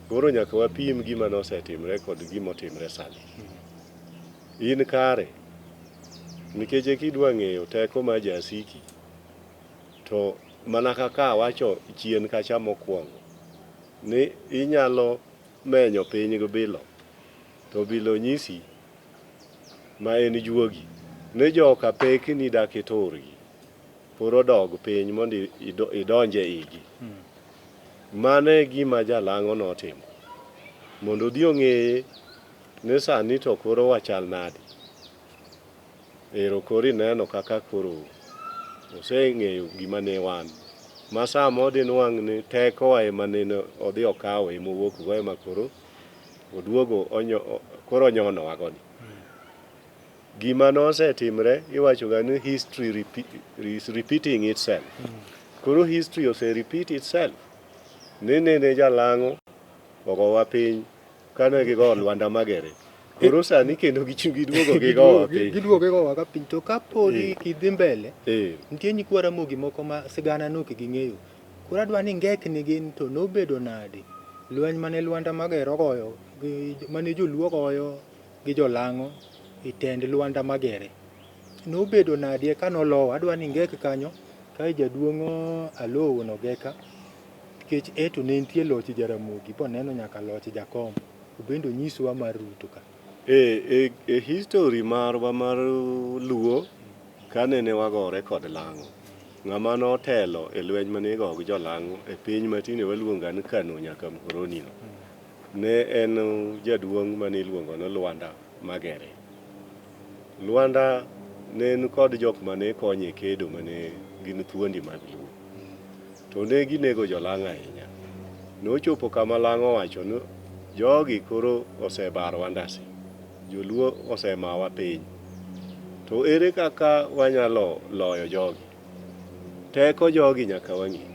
Koro nyaka wapim gima nosetimre kod gima otimre sani. In kare nikech kidwa ng'eyo teko mar jasiki to mana kaka awacho chien kacha mokwongo ni inyalo menyo piny gi bilo to bilo nyisi ma en juogi ni joka pekni dak iturgi koro dog piny mondo idonj e igi. Mano e gima jalang'o notimo mondo odhi ong'eye ni sani to koro wachal nade. Ero koro ineno kaka koro oseng'eyo gima ne wan. Ma sama odhi nwang' ni tekowa ema nene odhi okawo ema owuok go ema koro oduogo koro onyonowa go ni. Gima nosetimre iwacho ga ni history is repeating itself. Koro history ose repeat itself. Ni nene jalang'o ogowa piny kane gigo Lwanda Magere. Koro sani kendo giduogo gigowa piny. Giduogo gigowa ka piny. To kapodi kidhi mbele, nitie nyikwa Ramogi moko ma sigana no ok ging'eyo. Koro adwa ni ngekni gin to nobedo nade lweny mane Lwanda Magere ogoyo mane joluo goyo gi jolang'o e tend Lwanda Magere. Nobedo nade eka nolowa? Adwa ni ingek kanyo kae jaduong' Aloo wuon Ogeka nikech eto ne nitie loch Jaramogi boneno nyaka loch Jakom. Obende onyiswa mar Ruto ka. E history marwa mar Luo kanene wagore kod Lang'o, ng'ama notelo e lweny mane igogo gi jolang'o e piny ma tinde waluongo ni Kano nyaka Muhoroni no, ne en jaduong' mane iluongo ni Lwanda Magere. Lwanda ne en kod jok mane konye kedo mane gin thuondi mag Luo. To ne ginego jolang'o ahinya. Nochopo kama Lang'o owacho ni jogi koro osebarowa ndasi. Joluo osemawa piny. To ere kaka wanyalo loyo jogi? Teko jogi nyaka wang'e.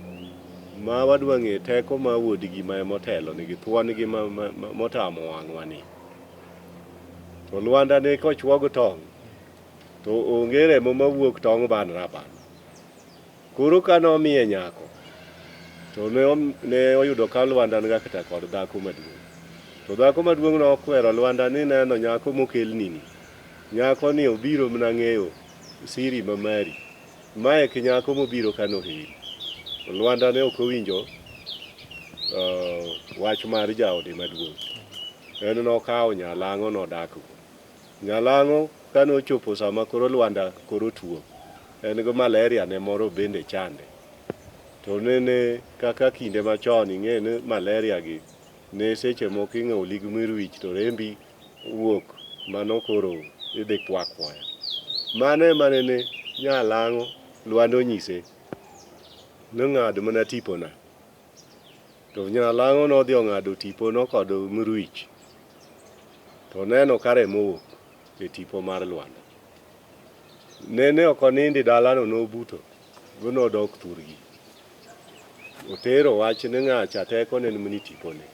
Ma wadwa ng'e teko ma wuodgi ma emotelo nigi thuon gi motamo wang'wa ni. To Lwanda ne kochuog tong' to onge remo mawuok tong' banre abana. Koro ka nomiye nyako to ne oyudo ka Lwanda ni kata kod dhako maduong'. To dhako maduong' nokwero Lwanda ni neno nyako mokelni ni. Nyako ni obiro mana ng'eyo siri ma mari. Mae ki nyako mobiro ka noheri. To Lwanda ne ok owinjo wach mar jaode maduong'. En nokawo nyalang'o nodak go. Nyalang'o kane ochopo sama koro Lwanda koro tuo, en gi malaria ne moro bende chande. To nene kaka kinde machon ing'e ni malaria gi ne seche moko ing'oli gi mir wich to rembi wuok mano koro idhi kwa akwaya. Mano ema nene nyalang'o Lwanda onyise ni ng'ad mana tipona. To nyalang'o nodhi ong'ado tipono kod mrwich. To oneno ka remo wuok e tipo mar Lwanda. Nene ok onindi dalano nobuto nodok thurgi. Otero wach ni ng'acha teko ne ni tipone.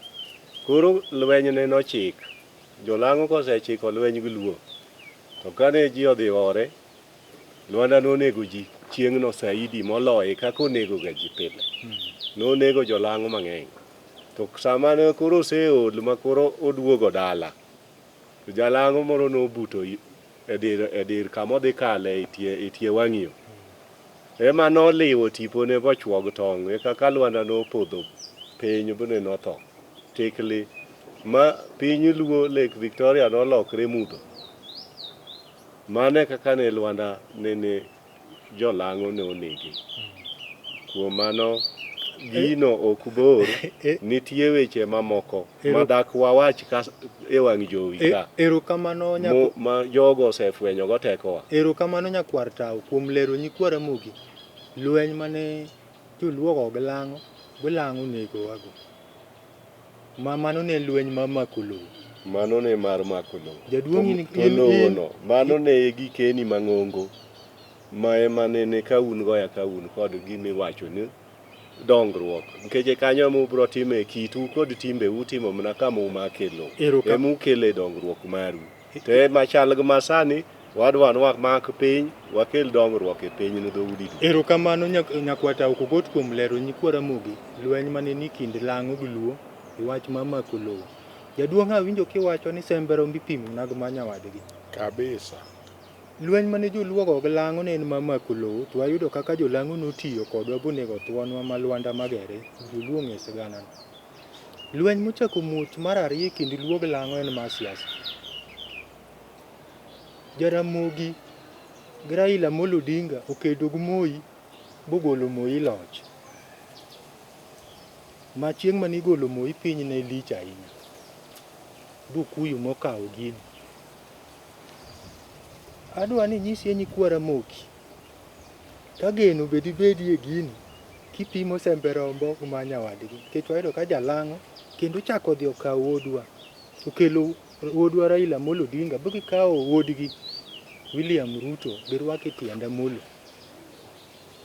Koro lweny ne nochik. Jolang'o kosechiko lweny gi Luo. To kane ji odhi ore, Lwanda nonego ji chieng'no saidi moloye kaka onego ga ji pile. Nonego jolang'o mang'eny. To sama ne koro oseol ma koro oduogo dala, to jalang'o moro nobuto e dir kama odhi kale e tie wang' yo. Ema noliwo tipone bochuog tong' e kaka Lwanda nopodho piny bende notho. Tikli ma piny Luo Lake Victoria nolokre mudho. Mano e kaka ne Lwanda nene jolang'o ne onege. Kuom mano gino ok bor, nitie weche mamoko ma dak wawach ka e wang' jowi ka. Erokamano ma jogo osefwenyo go tekowa. Erokamano nyakwar Tao kuom lero nyikwa Ramogi lweny mane joluo ogo gi lang'o, gi lang'o onegowago. Ma mano ne lweny mar mako lowo. Mano ne mar mako lowo. Jaduong' in To lowo no, mano ne gikeni mang'ongo ma ema nene ka un goya ka un kod gimiwacho ni dongruok. Nikech kanyo ema ubiro time kitu kod timbe utimo mana kama umake lowo. Ema ukele dongruok maru. To ema chal gi masani Wadwa ni wamak piny, wakel dongruok e piny ne dhoudi duto. Erokamano Nyakwata Okogot kuom lero nyikwa Ramogi lweny mane ni kind Lang'o gi Luo e wach mar mako lowo. Jaduong' awinjo kiwacho ni sembe romb ipimo na gi ma nyawadgi. Kabisa. Lweny mane joluo ogo gi Lang'o ne en mar mako lowo to wayudo kaka jolang'o notiyo kodwa bonego thuonwa ma Lwanda Magere, joluo ong'e siganano. Lweny mochako muoch mar ariyo e kind Luo gi Lang'o en mar siasa. Jaramogi gi Raila Amolo Odinga okedo gi Moi bogolo Moi loch. Ma chieng' mane igolo Moi piny ne lich ahinya. Bukuyu mokawo gini. Adwa ni inyisie nyikwa Ramogi ka geno be dibedie gini kipimo sembe rombo gi ma nyawadgi. Nikech wayudo ka jalang'o kendo ochako odhi okawo wuodwa. Okelo wuodwa Raila Amolo Odinga bu gikawo wuodgi William Ruto girwako e tiend Amolo.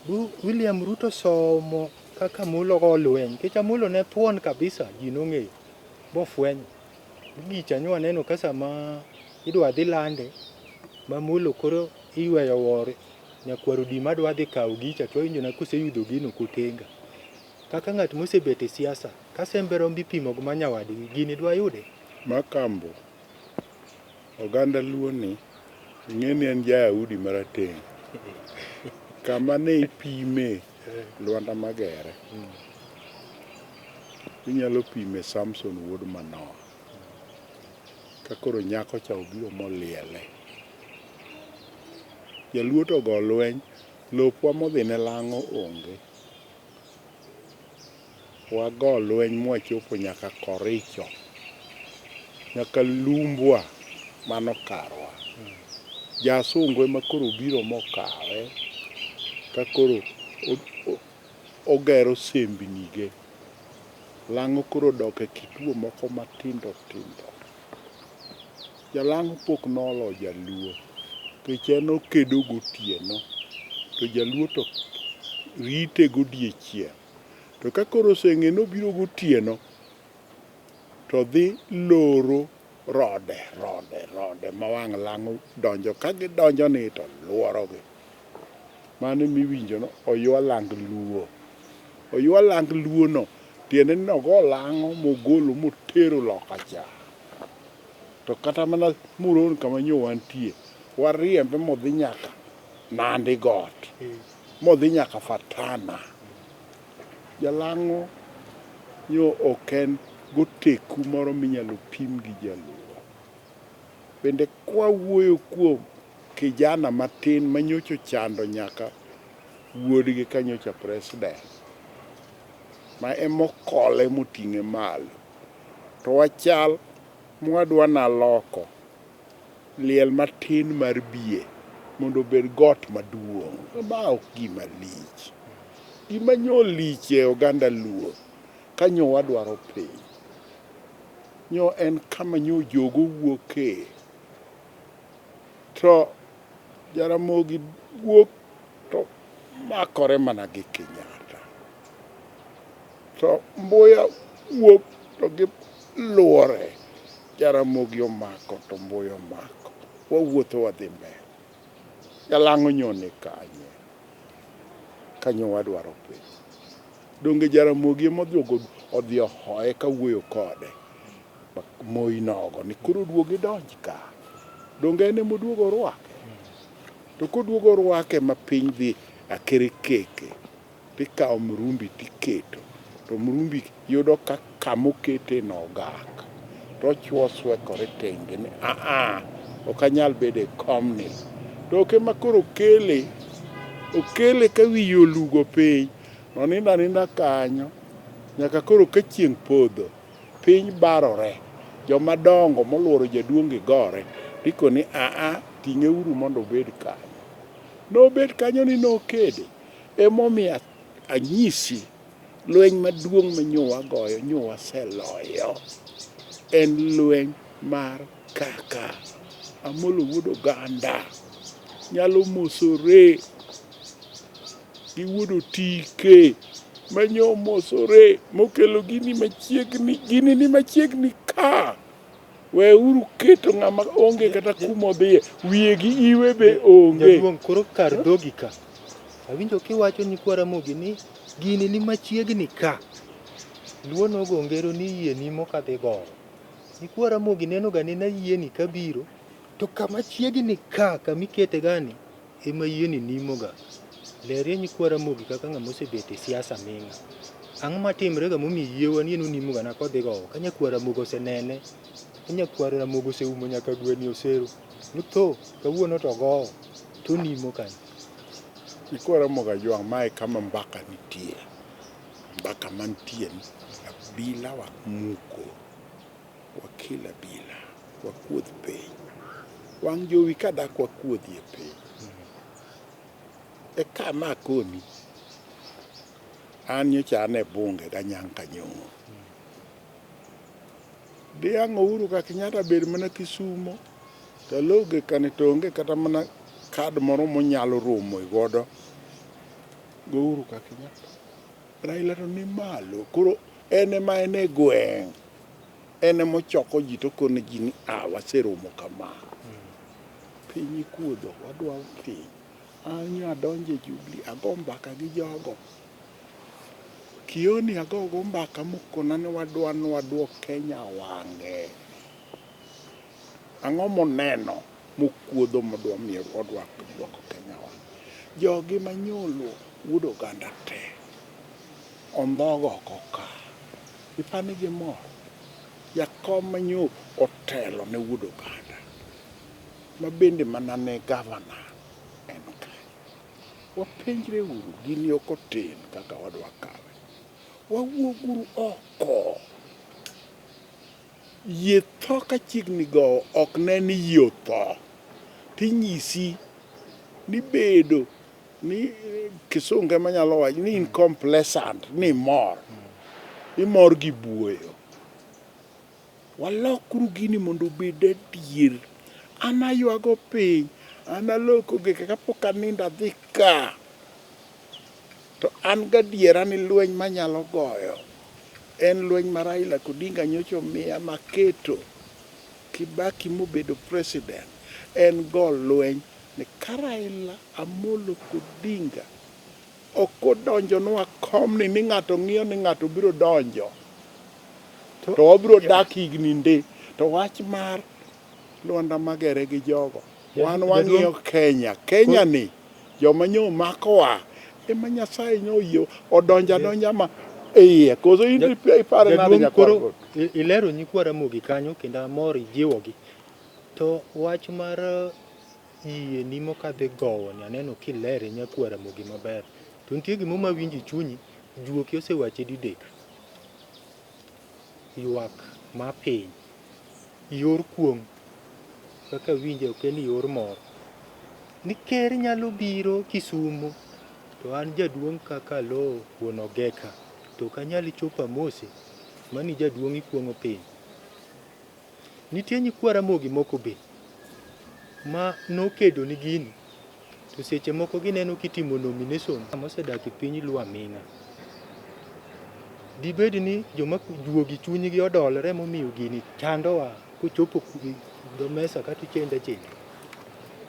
Bu William Ruto somo kaka Amolo go lweny nikech Amolo ne thuon kabisa ji nong'eyo bofwenyo. Gicha nyo waneno ka sama idwa dhi lande ma Amolo koro iyweyo wor nyakwar Odima dwa dhi kawo gicha to wawinjo na koseyudho gino kotenga. Kaka ng'at mosebet e siasa ka sembe romb ipimo gi ma nyawadgi gini dwa yude? Makambo, oganda Luo ni ing'e ni en ja Yahudi marateng'. Kama ne ipime Lwanda Magere, inyalo pime Samson wuod Manoa. Ka koro nyako cha obiro moliele. Jaluo to ogo lweny, lopwa modhi ne lang'o onge. Wago lweny mwachopo nyaka Koricho, nyaka Lumbwa, mano karwa. Jasungu ema koro obiro mokawe ka koro ogero sembnige. Lang'o koro odok e kituo moko matindo tindo. Jalang'o pok nolo jaluo nikech en okedo gotieno to jaluo to rite godiechieng'. To ka koro oseng'e ni obiro gotieno to dhi loro rode rode rode ma wang' lang'o donjo ka gidonjo ni to luorogi. Mano emiwinjo ni oywa lang luo. Oywa lang luo no tiende ni nogo lang'o mogolo motero loka cha. To kata mana Muron kama nyo wantie, wariembe modhi nyaka Nandi got, modhi nyaka Fatana. Jalang'o nyo ok en goteku moro minyalo pim gi jaluo. Bende kwawuoyo kuom kijana matin manyocha ochando nyaka wuodgi ka nyocha president, ma emokole moting'e malo. To wachal mwadwa naloko liel matin mar bie mondo obed got maduong'. Ma ok gima lich. Gima nyo lich e oganda Luo ka nyo wadwaro piny, nyo en kama nyo jogo wuoke. To Jaramogi wuok to makore mana gi Kenyatta. To Mbuya wuok to giluore. Jaramogi omako to Mbuya omako. Wawuotho wadhi mbele. Jalang'o nyo ni kanye? Kanyo wadwaro piny. Donge Jaramogi ema odhi ohoye kawuoyo kode. Moi nogo ni koro duog idonj ka. Donge en ema oduogo orwake? To koduogo orwake ma piny dhi akerekeke, tikawo mrumbi tiketo. To mrumbi yudo ka kamokete no ogak. To ochuo swekore tenge ni aa, ok anyal bedo e komni. To ok ema koro okele, okele ka wiye olugo piny. Nonindo aninda kanyo nyaka koro ka chieng' podho. Piny barore, joma dongo moluoro jaduong' gi gore, tiko ni aa, ting'e uru mondo obed kanyo. Nobet kanyo ni nokede. Emomiyo anyisi lweny maduong' ma nyo wagoyo, nyo waseloyo. En lweny mar kaka Amolo wuod oganda nyalo mosore gi wuod Otike manyo mosore mokelo gini machiegni, gini ni machiegni ka. Weuru keto ng'ama onge kata kuma odhiye, wiye gi iwe be onge. Jaduong' koro kar dhogi ka. Awinjo kiwacho nyikwa Ramogi ni gini ni machiegni ka. Luo nogo ngero ni yie nimo kadhi gowo. Nyikwa Ramogi neno ga nena yieni kabiro to kama chiegni ka kama ikete gani ema yieni nimoga. Lerie nyikwa Ramogi kaka ng'ama osebet e siasa aming'a. Ang'o matimre ga momiyo yiewa ni en onimoga na kodhi gowo ka nyakwar Ramogi osenene. Ka nyakwar Ramogi oseumo nyaka gweni osero. Notho kawuono to ogowo to onimo kanyo. Nyikwa Ramogi Ajwang' mae kama mbaka nitie. Mbaka mantie ni abila wamuko. Wakel abila, wakuodh piny. Wang' jowi ka dak wakuodhie piny. E ka ma akoni, an nyocha an e bunge ganyang' kanyong'o. Dhiang' Uhuru ka Kenyatta bed mana Kisumo, to Aloge kani to onge kata mana kad moro monyalo romo godo go Uhuru ka Kenyatta. Raila to ni malo, koro en ema en e gweng'. En ema ochoko ji to okone ji ni a waseromo kama. Piny ikuodho, wadwa piny. An nyo adonjo e Jubilee, ago mbaka gi jogo. Kioni agogo mbaka mokona ni wadwa ni waduok Kenya wang'e. Ang'o moneno mokuodho modwa miyo odwa duoko Kenya wang'e? Jogi manyolo wuod oganda te ondhog oko ka. Ipani gimor? Jakom manyo otelo ne wuod oganda ma bende mana ne gavana en ka. Wapenjre uru gini ok otin kaka wadwa kawe. Wawuog uru oko. Yie tho ka chiegni gowo ok ne ni yie otho. Tinyisi ni bedo ni kisungu ema nyalo wacho ni in complacent ni imor. Imor gi buoyo. Walokuru gini mondo obed adier. An aywago piny, an aloko gika kapok anindo adhi ka. To an gadiera ni lweny manyalo goyo en lweny ma Raila Odinga nyocha omiya maketo Kibaki mobedo president en go lweny ni ka Raila Amolo Odinga ok odonjonwa komni ni ng'ato ng'iyo ni ng'ato biro donjo to wabiro dak higni nde to wach mar Lwanda Magere gi jogo wan wang'iyo Kenya Kenya ni joma nyo makowa ema Nyasaye nyo oyie odonjo adonja ma iye koso in ipare nade nyakwar koro ilero nyikwa Ramogi kanyo kendo amor ijiwogi to wach mar yie nimo kadhi gowo ni aneno kilere nyakwar Ramogi maber to nitie gimo mawinjo e chunyi juoki osewache didek ywak ma piny yor kuong' kaka winje ok en yor mor ni ker nyalo biro Kisumo to an jaduong' kaka lo wuon Ogeka to ok anyal chopo amose mani jaduong' ikuong'o piny. Nitie nyikwa Ramogi moko be ma nokedo ni gini to seche moko gineno kitimo nomination mosedak e piny Luo aming'a. Dibed ni joma juogi chunygi odolore momiyo gini chandowa kochopo dho mesa kata ichende achenda.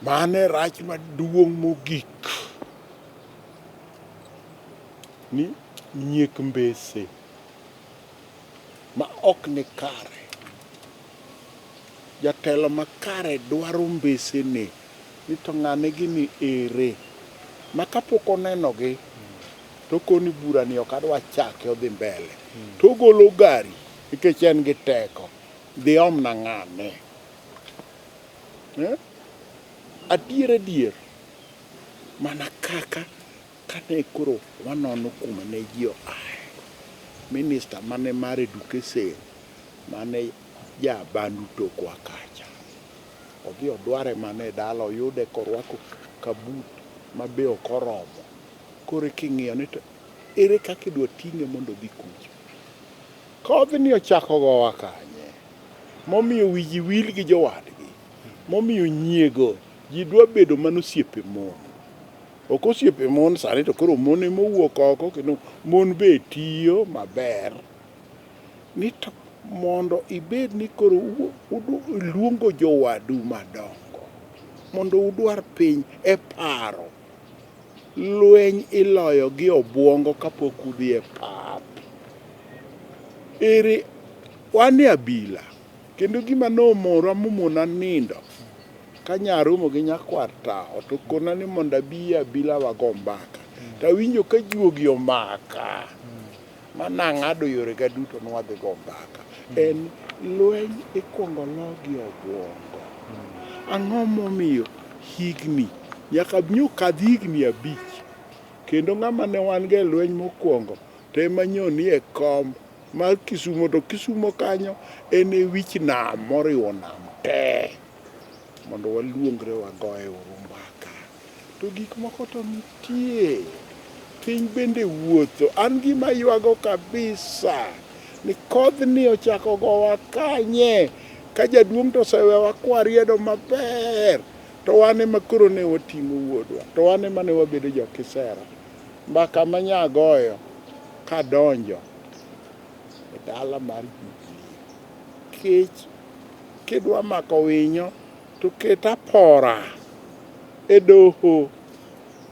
Mano e rach maduong' mogik ni nyiek mbese ma ok ni kare. Jatelo makare dwaro mbesene ni to ng'ane gini ere ma kapok onenogi to okoni bura ni ok adwa chake odhi mbele to ogolo gari nikech en gi teko dhi omna ng'ane. Eh? Adier adier mana kaka kane koro wanono kuma ne ji oaye minista mane mar education mane ja Bandu tokwa kacha odhi odware mana e dala oyude korwako kabut ma be ok oromo koro king'iyo ni to ere kaka idwa ting'e mondo odhi kucho kodhni ochako gowa kanye momiyo wi ji wil gi jowadgi momiyo nyiego ji dwa bedo mana osiepe mon ok osiepe mon sani to koro mon ema owuok oko kendo mon be tiyo maber ni to Mondo ibed ni koro iluongo jowadu madongo mondo udwar piny e paro. Lweny iloyo gi obuongo kapok udhi e pap. Ere wan e abila kendo gima nomora momona nindo ka nyaromo gi nyakwar tawo to kona ni mondo abi e abila wago mbaka. To awinjo ka juogi omaka. Ma nang'ado yorega duto ni wadhi go mbaka. En lweny ikwongo lo gi obwongo. Ang'o momiyo higni nyaka nyo kadh higni abich kendo ng'ama ne wan go e lweny mokwongo to ema nyo ni e kom mar Kisumo to Kisumo kanyo en e wich nam moriwo nam te mondo waluongre wagoye uru mbaka. To gik moko to nitie. Piny bende wuotho. An gima ywago kabisa ni kodhni ochako gowa kanye ka jaduong' to osewewa kwariedo maber to wan ema koro ne wating'o wuodwa to wan ema ne wabedo jokisera. Mbaka ma nyagoyo kadonjo e dala mar Jubilee kech kidwa mako winyo to ket apora e doho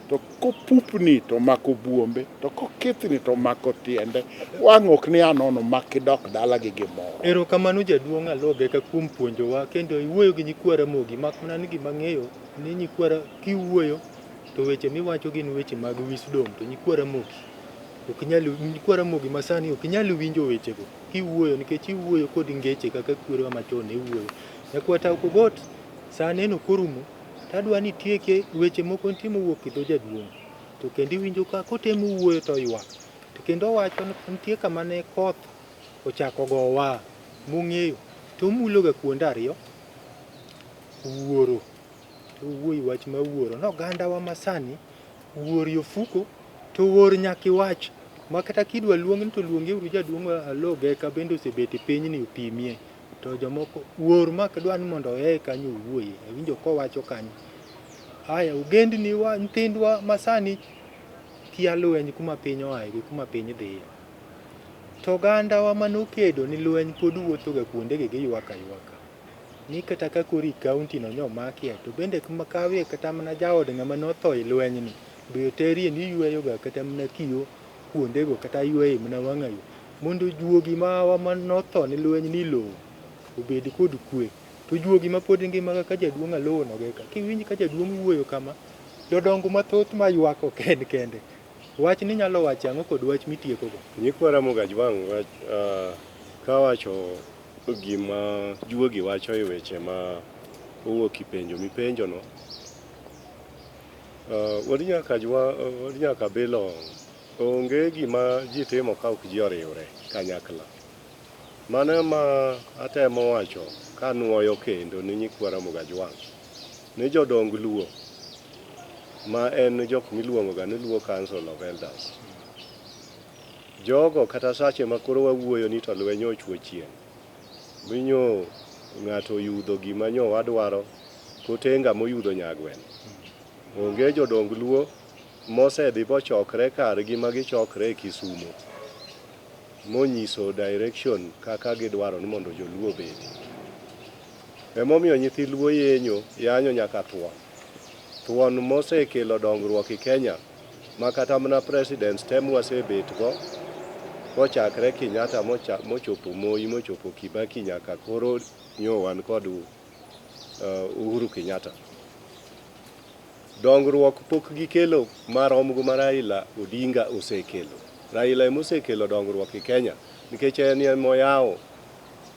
to kopupni to mako buombe to kokithni to mako tiende wang' ok ni anono mak idok dala gi gimoro. Erokamano jaduong' Aloge ka kuom puonjowa kendo iwuoyo gi nyikwa Ramogi mak mana ni gima ang'eyo ni nyikwa kiwuoyo to weche miwacho gin weche mag wisdom to nyikwa Ramogi ok nyal nyikwa Ramogi masani ok nyal winjo wechego kiwuoyo nikech iwuoyo kod ngeche kaka kwerewa machon ne wuoyo. Nyakwar Tau Kogot saa neno korumo tadwa ni itieke weche moko nitie mowuok e dho jaduong' to kendo iwinjo ka kotemo wuoyo to oywak to kendo owacho ni nitie kama ne koth ochako gowa mong'eyo to omuloga kuonde ariyo wuoro to owuoyo wach ma wuoro ni ogandawa masani wuori ofuko to wuor nyaka iwach ma kata kidwa luong ni to luonge uru jaduong' Aloge ka bende osebet e pinyni opimie to jomoko wuor ma ok dwa ni mondo oye kanyo owuoye awinjo kowacho kanyo haya ogendni wa nyithindwa masani kia lweny kuma piny oaye gi kuma piny dhiye to ogandawa manokedo ni lweny pod wuothoga kuondegi giywak aywaka ni kata ka koro i kaunti no nyomakie to bende kuma kawie kata mana jaod ng'ama notho e lwenyni be oterie ni yweyoga kata mana kiyo kuondego kata yweye mana wang'ayo mondo juogi mawa manotho ni lweny ni lowo obed kod kwe to juogi ma pod ngima kaka jaduong' Alowo Nogeka kiwinj ka jaduong' wuoyo kama jodongo mathoth ma ywak ok en kende wach ni nyalo wacho ang'o kod wach mitiekogo Nyikwa Ramogi Ajwang' wach kawacho gima juogi wacho e weche ma owuok e penjo mipenjono wuod wuod Nyakabilo onge gima ji timo ka ok ji oriwre kanyakla. Mano ema atemo wacho kanuoyo kendo ni nyikwa Ramogi Ajwang' ni jodong Luo ma en jok miluongo ga ni Luo Council of Elders. Jogo kata sache ma koro wawuoyo ni to lweny ochwo chieng' minyo ng'ato oyudho gima nyo wadwaro kotenga moyudho nyagweno. Onge jodong Luo mosedhi bochokre kargi ma gichokre e Kisumo monyiso direction kaka gidwaro ni mondo joluo obedi. Emomiyo nyithi Luo yenyo yanyo nyaka thuon. Thuon mosekelo dongruok e Kenya ma kata mana presidents te mwasebet go kochakre Kenyatta mochopo Moi mochopo Kibaki nyaka koro nyo wan kod Uhuru Kenyatta. Dongruok pok gikelo marom gi ma Raila Odinga osekelo. Raila ema osekelo dongruok e Kenya nikech en ema oyawo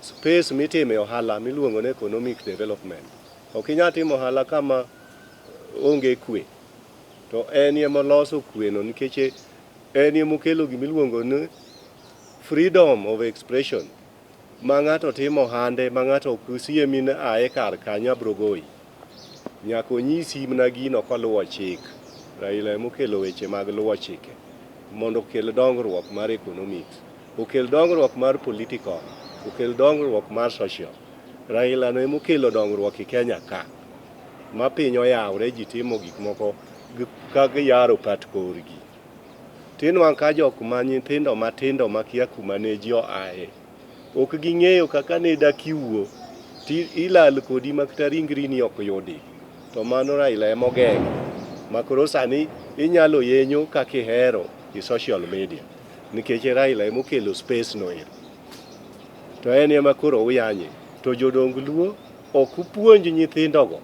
space mitime ohala miluongo ni economic development. Ok inyal timo ohala kama onge kwe. To en ema oloso kweno nikech en ema okelo gima iluongo ni freedom of expression ma ng'ato timo ohande ma ng'ato ok siemi ni aye kar kanyo abro goyi. Nyaka onyisi mana gino koluwo chik. Raila ema okelo weche mag luwo chike mondo okel dongruok mar economics, okel dongruok mar political, okel dongruok mar social. Raila no ema okelo dongruok e Kenya ka ma piny oyawre ji timo gik moko ka giyaro pat korgi. Tinwang' ka jok ma nyithindo matindo makia kuma ne ji oaye. Ok ging'eyo kaka ne dak iwuo ti ilal kodi ma kata ringri ni ok yudi. To mano Raila ema ogeng'o. Ma koro sani inyalo yenyo kaka ihero e social media. Nikech Raila ema okelo space no ero. To en ema koro uyanye. To jodong Luo ok upuonj nyithindogo.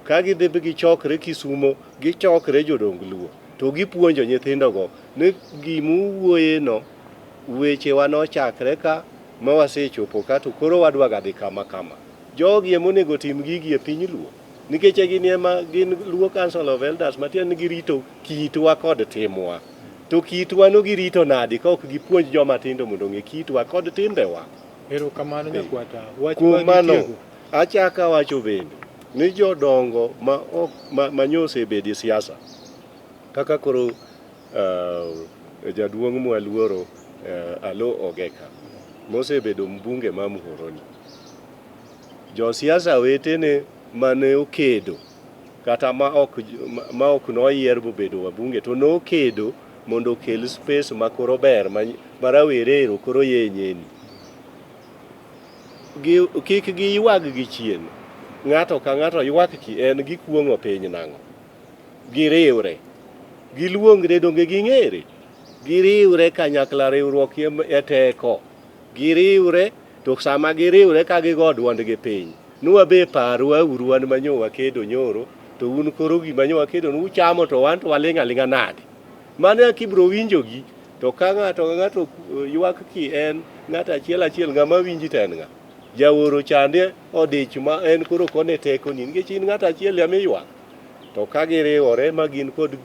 Ka gidhi gichokre Kisumo, gichokre jodong Luo. To gipuonjo nyithindogo ni gimuwuoyeno wechewa nochakre ka ma wasechopo ka to koro wadwa ga dhi kama kama. Jogi ema onego tim gigi e piny Luo. Nikech gin ema gin Luo Council of Elders matiende ni girito kitwa kod timwa. To kitwa no girito nadi ka ok gipuonj joma tindo mondo ong'e kitwa kod timbewa. Erokamano nyakwata. Wach Kuom ma mano, gitiego. achako awacho bende ni jodongo ma ok ma nyosebedo e siasa kaka koro jaduong' mwaluoro Alo Ogeka mosebedo mbunge ma Muhoroni. Josiasa wetene mane okedo kata ma ok noyier bobedo wabunge to nokedo mondo okel space ma koro ber ma rawere ero koro yenyeni. Kik giywag gi chien. Ng'ato ka ng'ato ywak ki en gikuong'o piny nang'o. Giriwre. Giluongre donge ging'ere. Giriwre kanyakla riwruok e teko. Giriwre to sama giriwre ka gigo duondgi piny. Nuwa be parwa uru wan manyo wakedo nyoro to un koro gima nyo wakedo nu uchamo to wan to waling' aling'a nade. Mano e kibro winjogi to ka ng'ato ka ng'ato ywak ki en ng'ato achiel achiel ng'ama winji to en ng'a. Jawuoro chande odich ma en koro kone tekoni nikech in ng'ato achiel ema iywak. To ka giriwore ma gin kod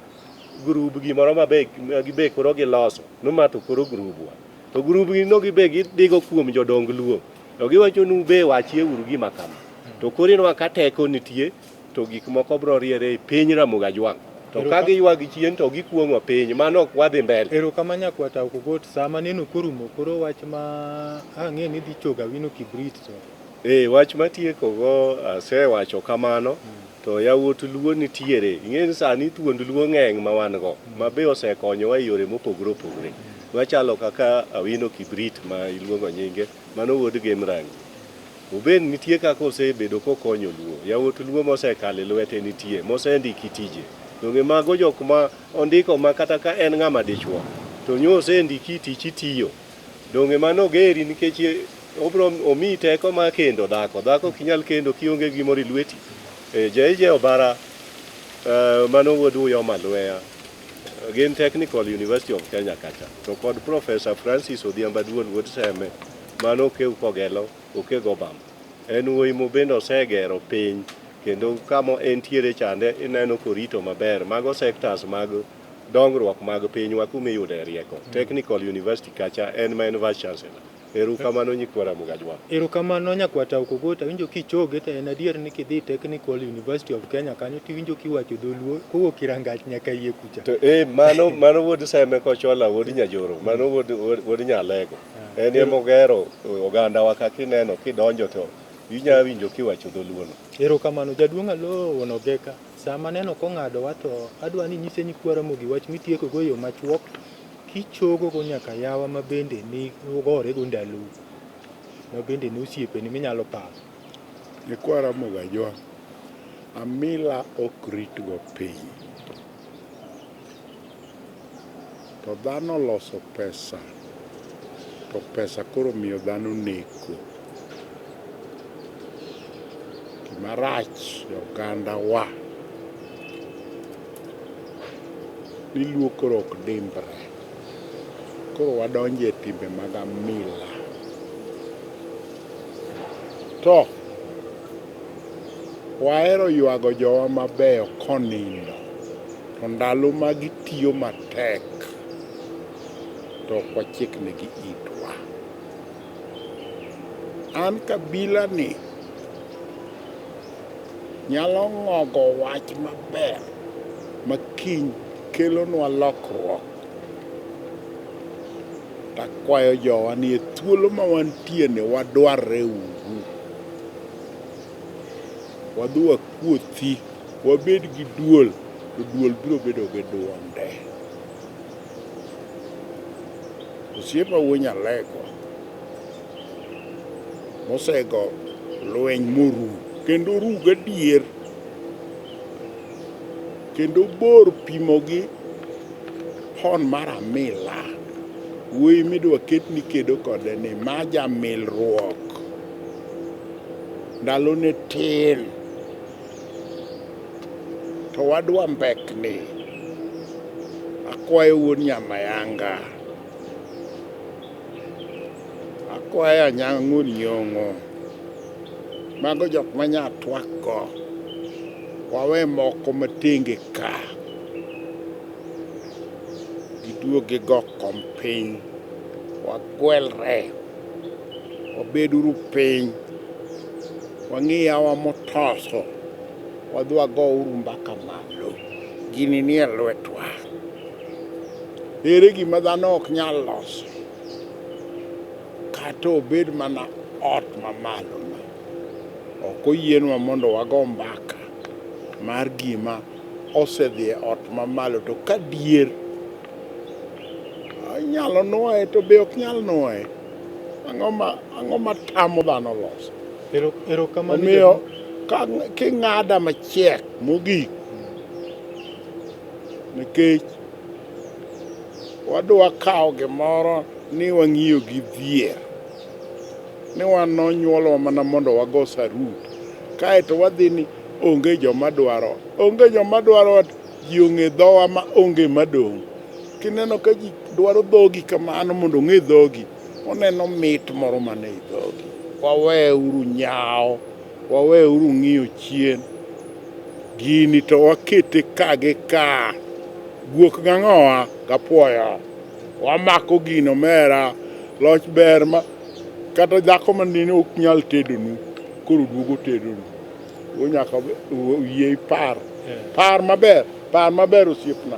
grub gimoro mabe gibe koro giloso no ma to koro grubwa. To grub gi no gibe gidhigo kuom jodong Luo. To giwacho ni ube wachie uru gima kama. To koro ineno ka teko nitie to gik moko biro riere e piny Ramogi Ajwang'. To ka giywag chien to gikuong'o piny mano ok wadhi mbele. Erokamano nyakwata Okogot. Sama neno korumo koro wach ma ang'e ni dhi chogo Awino Kibrit to. Wach matieko go asewacho kamano to yawuot Luo nitiere. Ing'e ni sani thuond Luo ng'eny ma wan go ma be osekonyowa e yore mopogore opogore. Machalo kaka Awino Kibrit ma iluongo nyinge, mano wuod Gem Rangi. Oben nitie kaka osebedo kokonyo Luo. Yawuot Luo mosekalo e lwete nitie, mosendiki tije. Donge mago jok ma ondiko ma kata ka en ng'ama dichuo to nyo osendiki tich itiyo. Donge mano ogeri nikech obro omiyi teko mar kendo dhako. Dhako ok inyal kendo kionge gimoro e lweti. JJ Obara mano wuod Uyoma Lweya gin Technical University of Kenya kacha. To kod Professor Francis Odhiambo Aduol wuod Seme mano okew Kogelo okego Obama. En wuoyi mobende osegero piny kendo kama entiere chande ineno korito maber. Mago sectors mag dongruok mag pinywa kuma iyude rieko. Technical University kacha en ma en vice chancellor. Erokamano nyikwa Ramogi Ajwang'. Erokamano nyakwata Okogot. Awinjo kichoge to en adier ni kidhi Technical University of Kenya kanyo tiwinjo kiwacho dholuo kowuok Irangach nyaka iye kucha. To mano wuod Seme Kochola wuod Nyajoro, mano wuod Nyalego. En ema ogero ogandawa kaka ineno kidonjo to inya winjo kiwacho dholuo no. Erokamano jaduong' Aloo wuon Ogeka. Sama neno kong'adowa to adwa ni nyise nyikwa Ramogi wach mitieko go e yo machuok kichogo go nyaka yawa ma bende ni ugore go ndalou ma bende ne osiepeni minyalo paro. Nyikwa Ramogi Ajwang', amila ok ritgo piny. To dhano oloso pesa, to pesa koro miyo dhano neko. Gima rach e oganda wa ni Luo koro ok dimbre. Koro wadonjo e timbe mag amila. To wahero ywago jowa mabeyo konindo. To ndalo ma gitiyo matek to ok wachiknegi itwa. An kabila ni nyalo ng'ogo wach maber ma kiny kelonwa lokruok. Takwayo jowa ni e thuolo ma wantie ni wadwarre uru. Wadhi wakuothi, wabed gi duol, to duol biro bedo gi duonde. Osiepa wuo Nyalego, Mosego lweny moru kendo oru gadier kendo bor pimo gi hon mar amila. Wuoyi midwa ket ni kedo kode ni ma jamilruok. Ndalone tin. To wadwa mbekni. Akwayo wuod Nyamayanga. Akwayo Anyang' wuon Nyong'o. Mago jok ma nya twak go. Wawe moko matenge ka. Giduog gigo kom piny. Wagwelre. Wabeduru piny. Wang'i yawa motoso. Wadhi wago uru mbaka malo. Gini nie lwetwa. Ere gima dhano ok nyal loso? Kata obed mana ot mamalo no. Ok oyienwa mondo wago mbaka mar gima osedhi e ot mamalo to ka dier inyalo nwoye to be ok nyal nwoye. Ang'o ma ang'o ma tamo dhano loso? Erokamano. Omiyo ka king'ada machiek mogik nikech wadwa kawo gimoro ni wang'iyo gi dhier ni wan nonyuolwa mana mondo wago sarut kaeto wadhi ni onge joma dwaro onge joma dwaro ji ong'e dhowa ma onge madong' kineno ka ji dwaro dhogi kamano mondo ong'e dhogi oneno mit moro man ei dhogi waweuru nyawo waweuru ng'iyo chien gini to wakete ka gi ka guok gang'owa gapuoyo wamako gino mera loch ber ma kata dhako manene ok nyal tedonu koro duogo tedonu nyaka yie ipar par maber par maber osiepna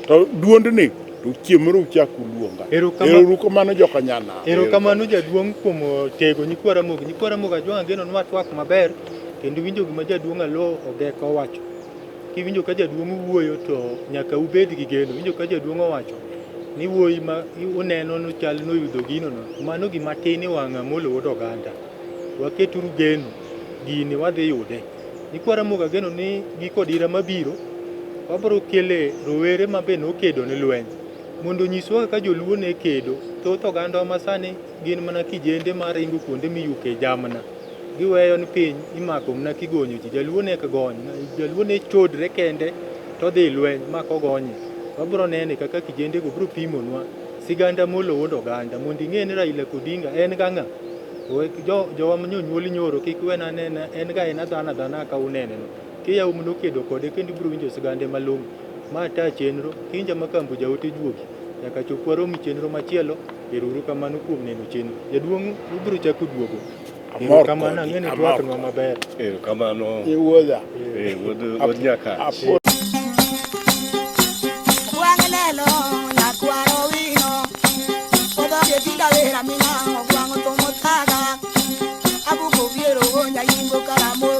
to duondni to chieng' moro uchak uluonga ero kamano joka nyanam Erokamano jaduong' kuom tego nyikwa Ramogi. Nyikwa Ramogi Ajwang' ageno ni watwak maber kendo winjo gima jaduong' Aloo Ogeko owacho. Kiwinjo ka jaduong' wuoyo to nyaka ubed gi geno. Winjo ka jaduong' owacho ni wuoyi ma uneno no chal noyudo gino no, mano gima tin e wang' Amolo wuod oganda. Waketuru geno, gini wadhi yude. Nyikwa Ramogi ageno ni giko dira mabiro, wabiro kele rowere ma be nokedo ne lweny mondo onyiswa kaka joluo ne kedo. Thoth ogandawa masani gin mana kijende maringo kuonde miyuke jamna. Giweyo ni piny imako mana kigonyo ji. Jaluo ne ok gony. Jaluo ne chodre kende to odhi lweny ma kogonye. Wabiro nene kaka kijendego biro pimonwa siganda molo wuod oganda mondo ing'e ni Raila Odinga en ga ng'a. Wek jo jowa manyonyuol nyoro kik wena anena en ga en adhana adhana ka unene no. Kiyawo manokedo kode kendo ibiro winjo sigande malong'o. Ma ta chenro Kinja Makambo jaote juogi. Nyaka chop warom e chenro machielo. Ero uru kamano kuom neno chenro. Jaduong' ubiro chako duogo. Amor Erokamano kodi, ang'e ni amor twaknwa kodi. maber. Erokamano. Iwuodha. Eh, wuod wuod Nyakach. Apo Gwang' lelo nyakwaro wino Odhoge tinda wera mina ogwang' othomo thaga Abuko biero nyaimbo karamoro.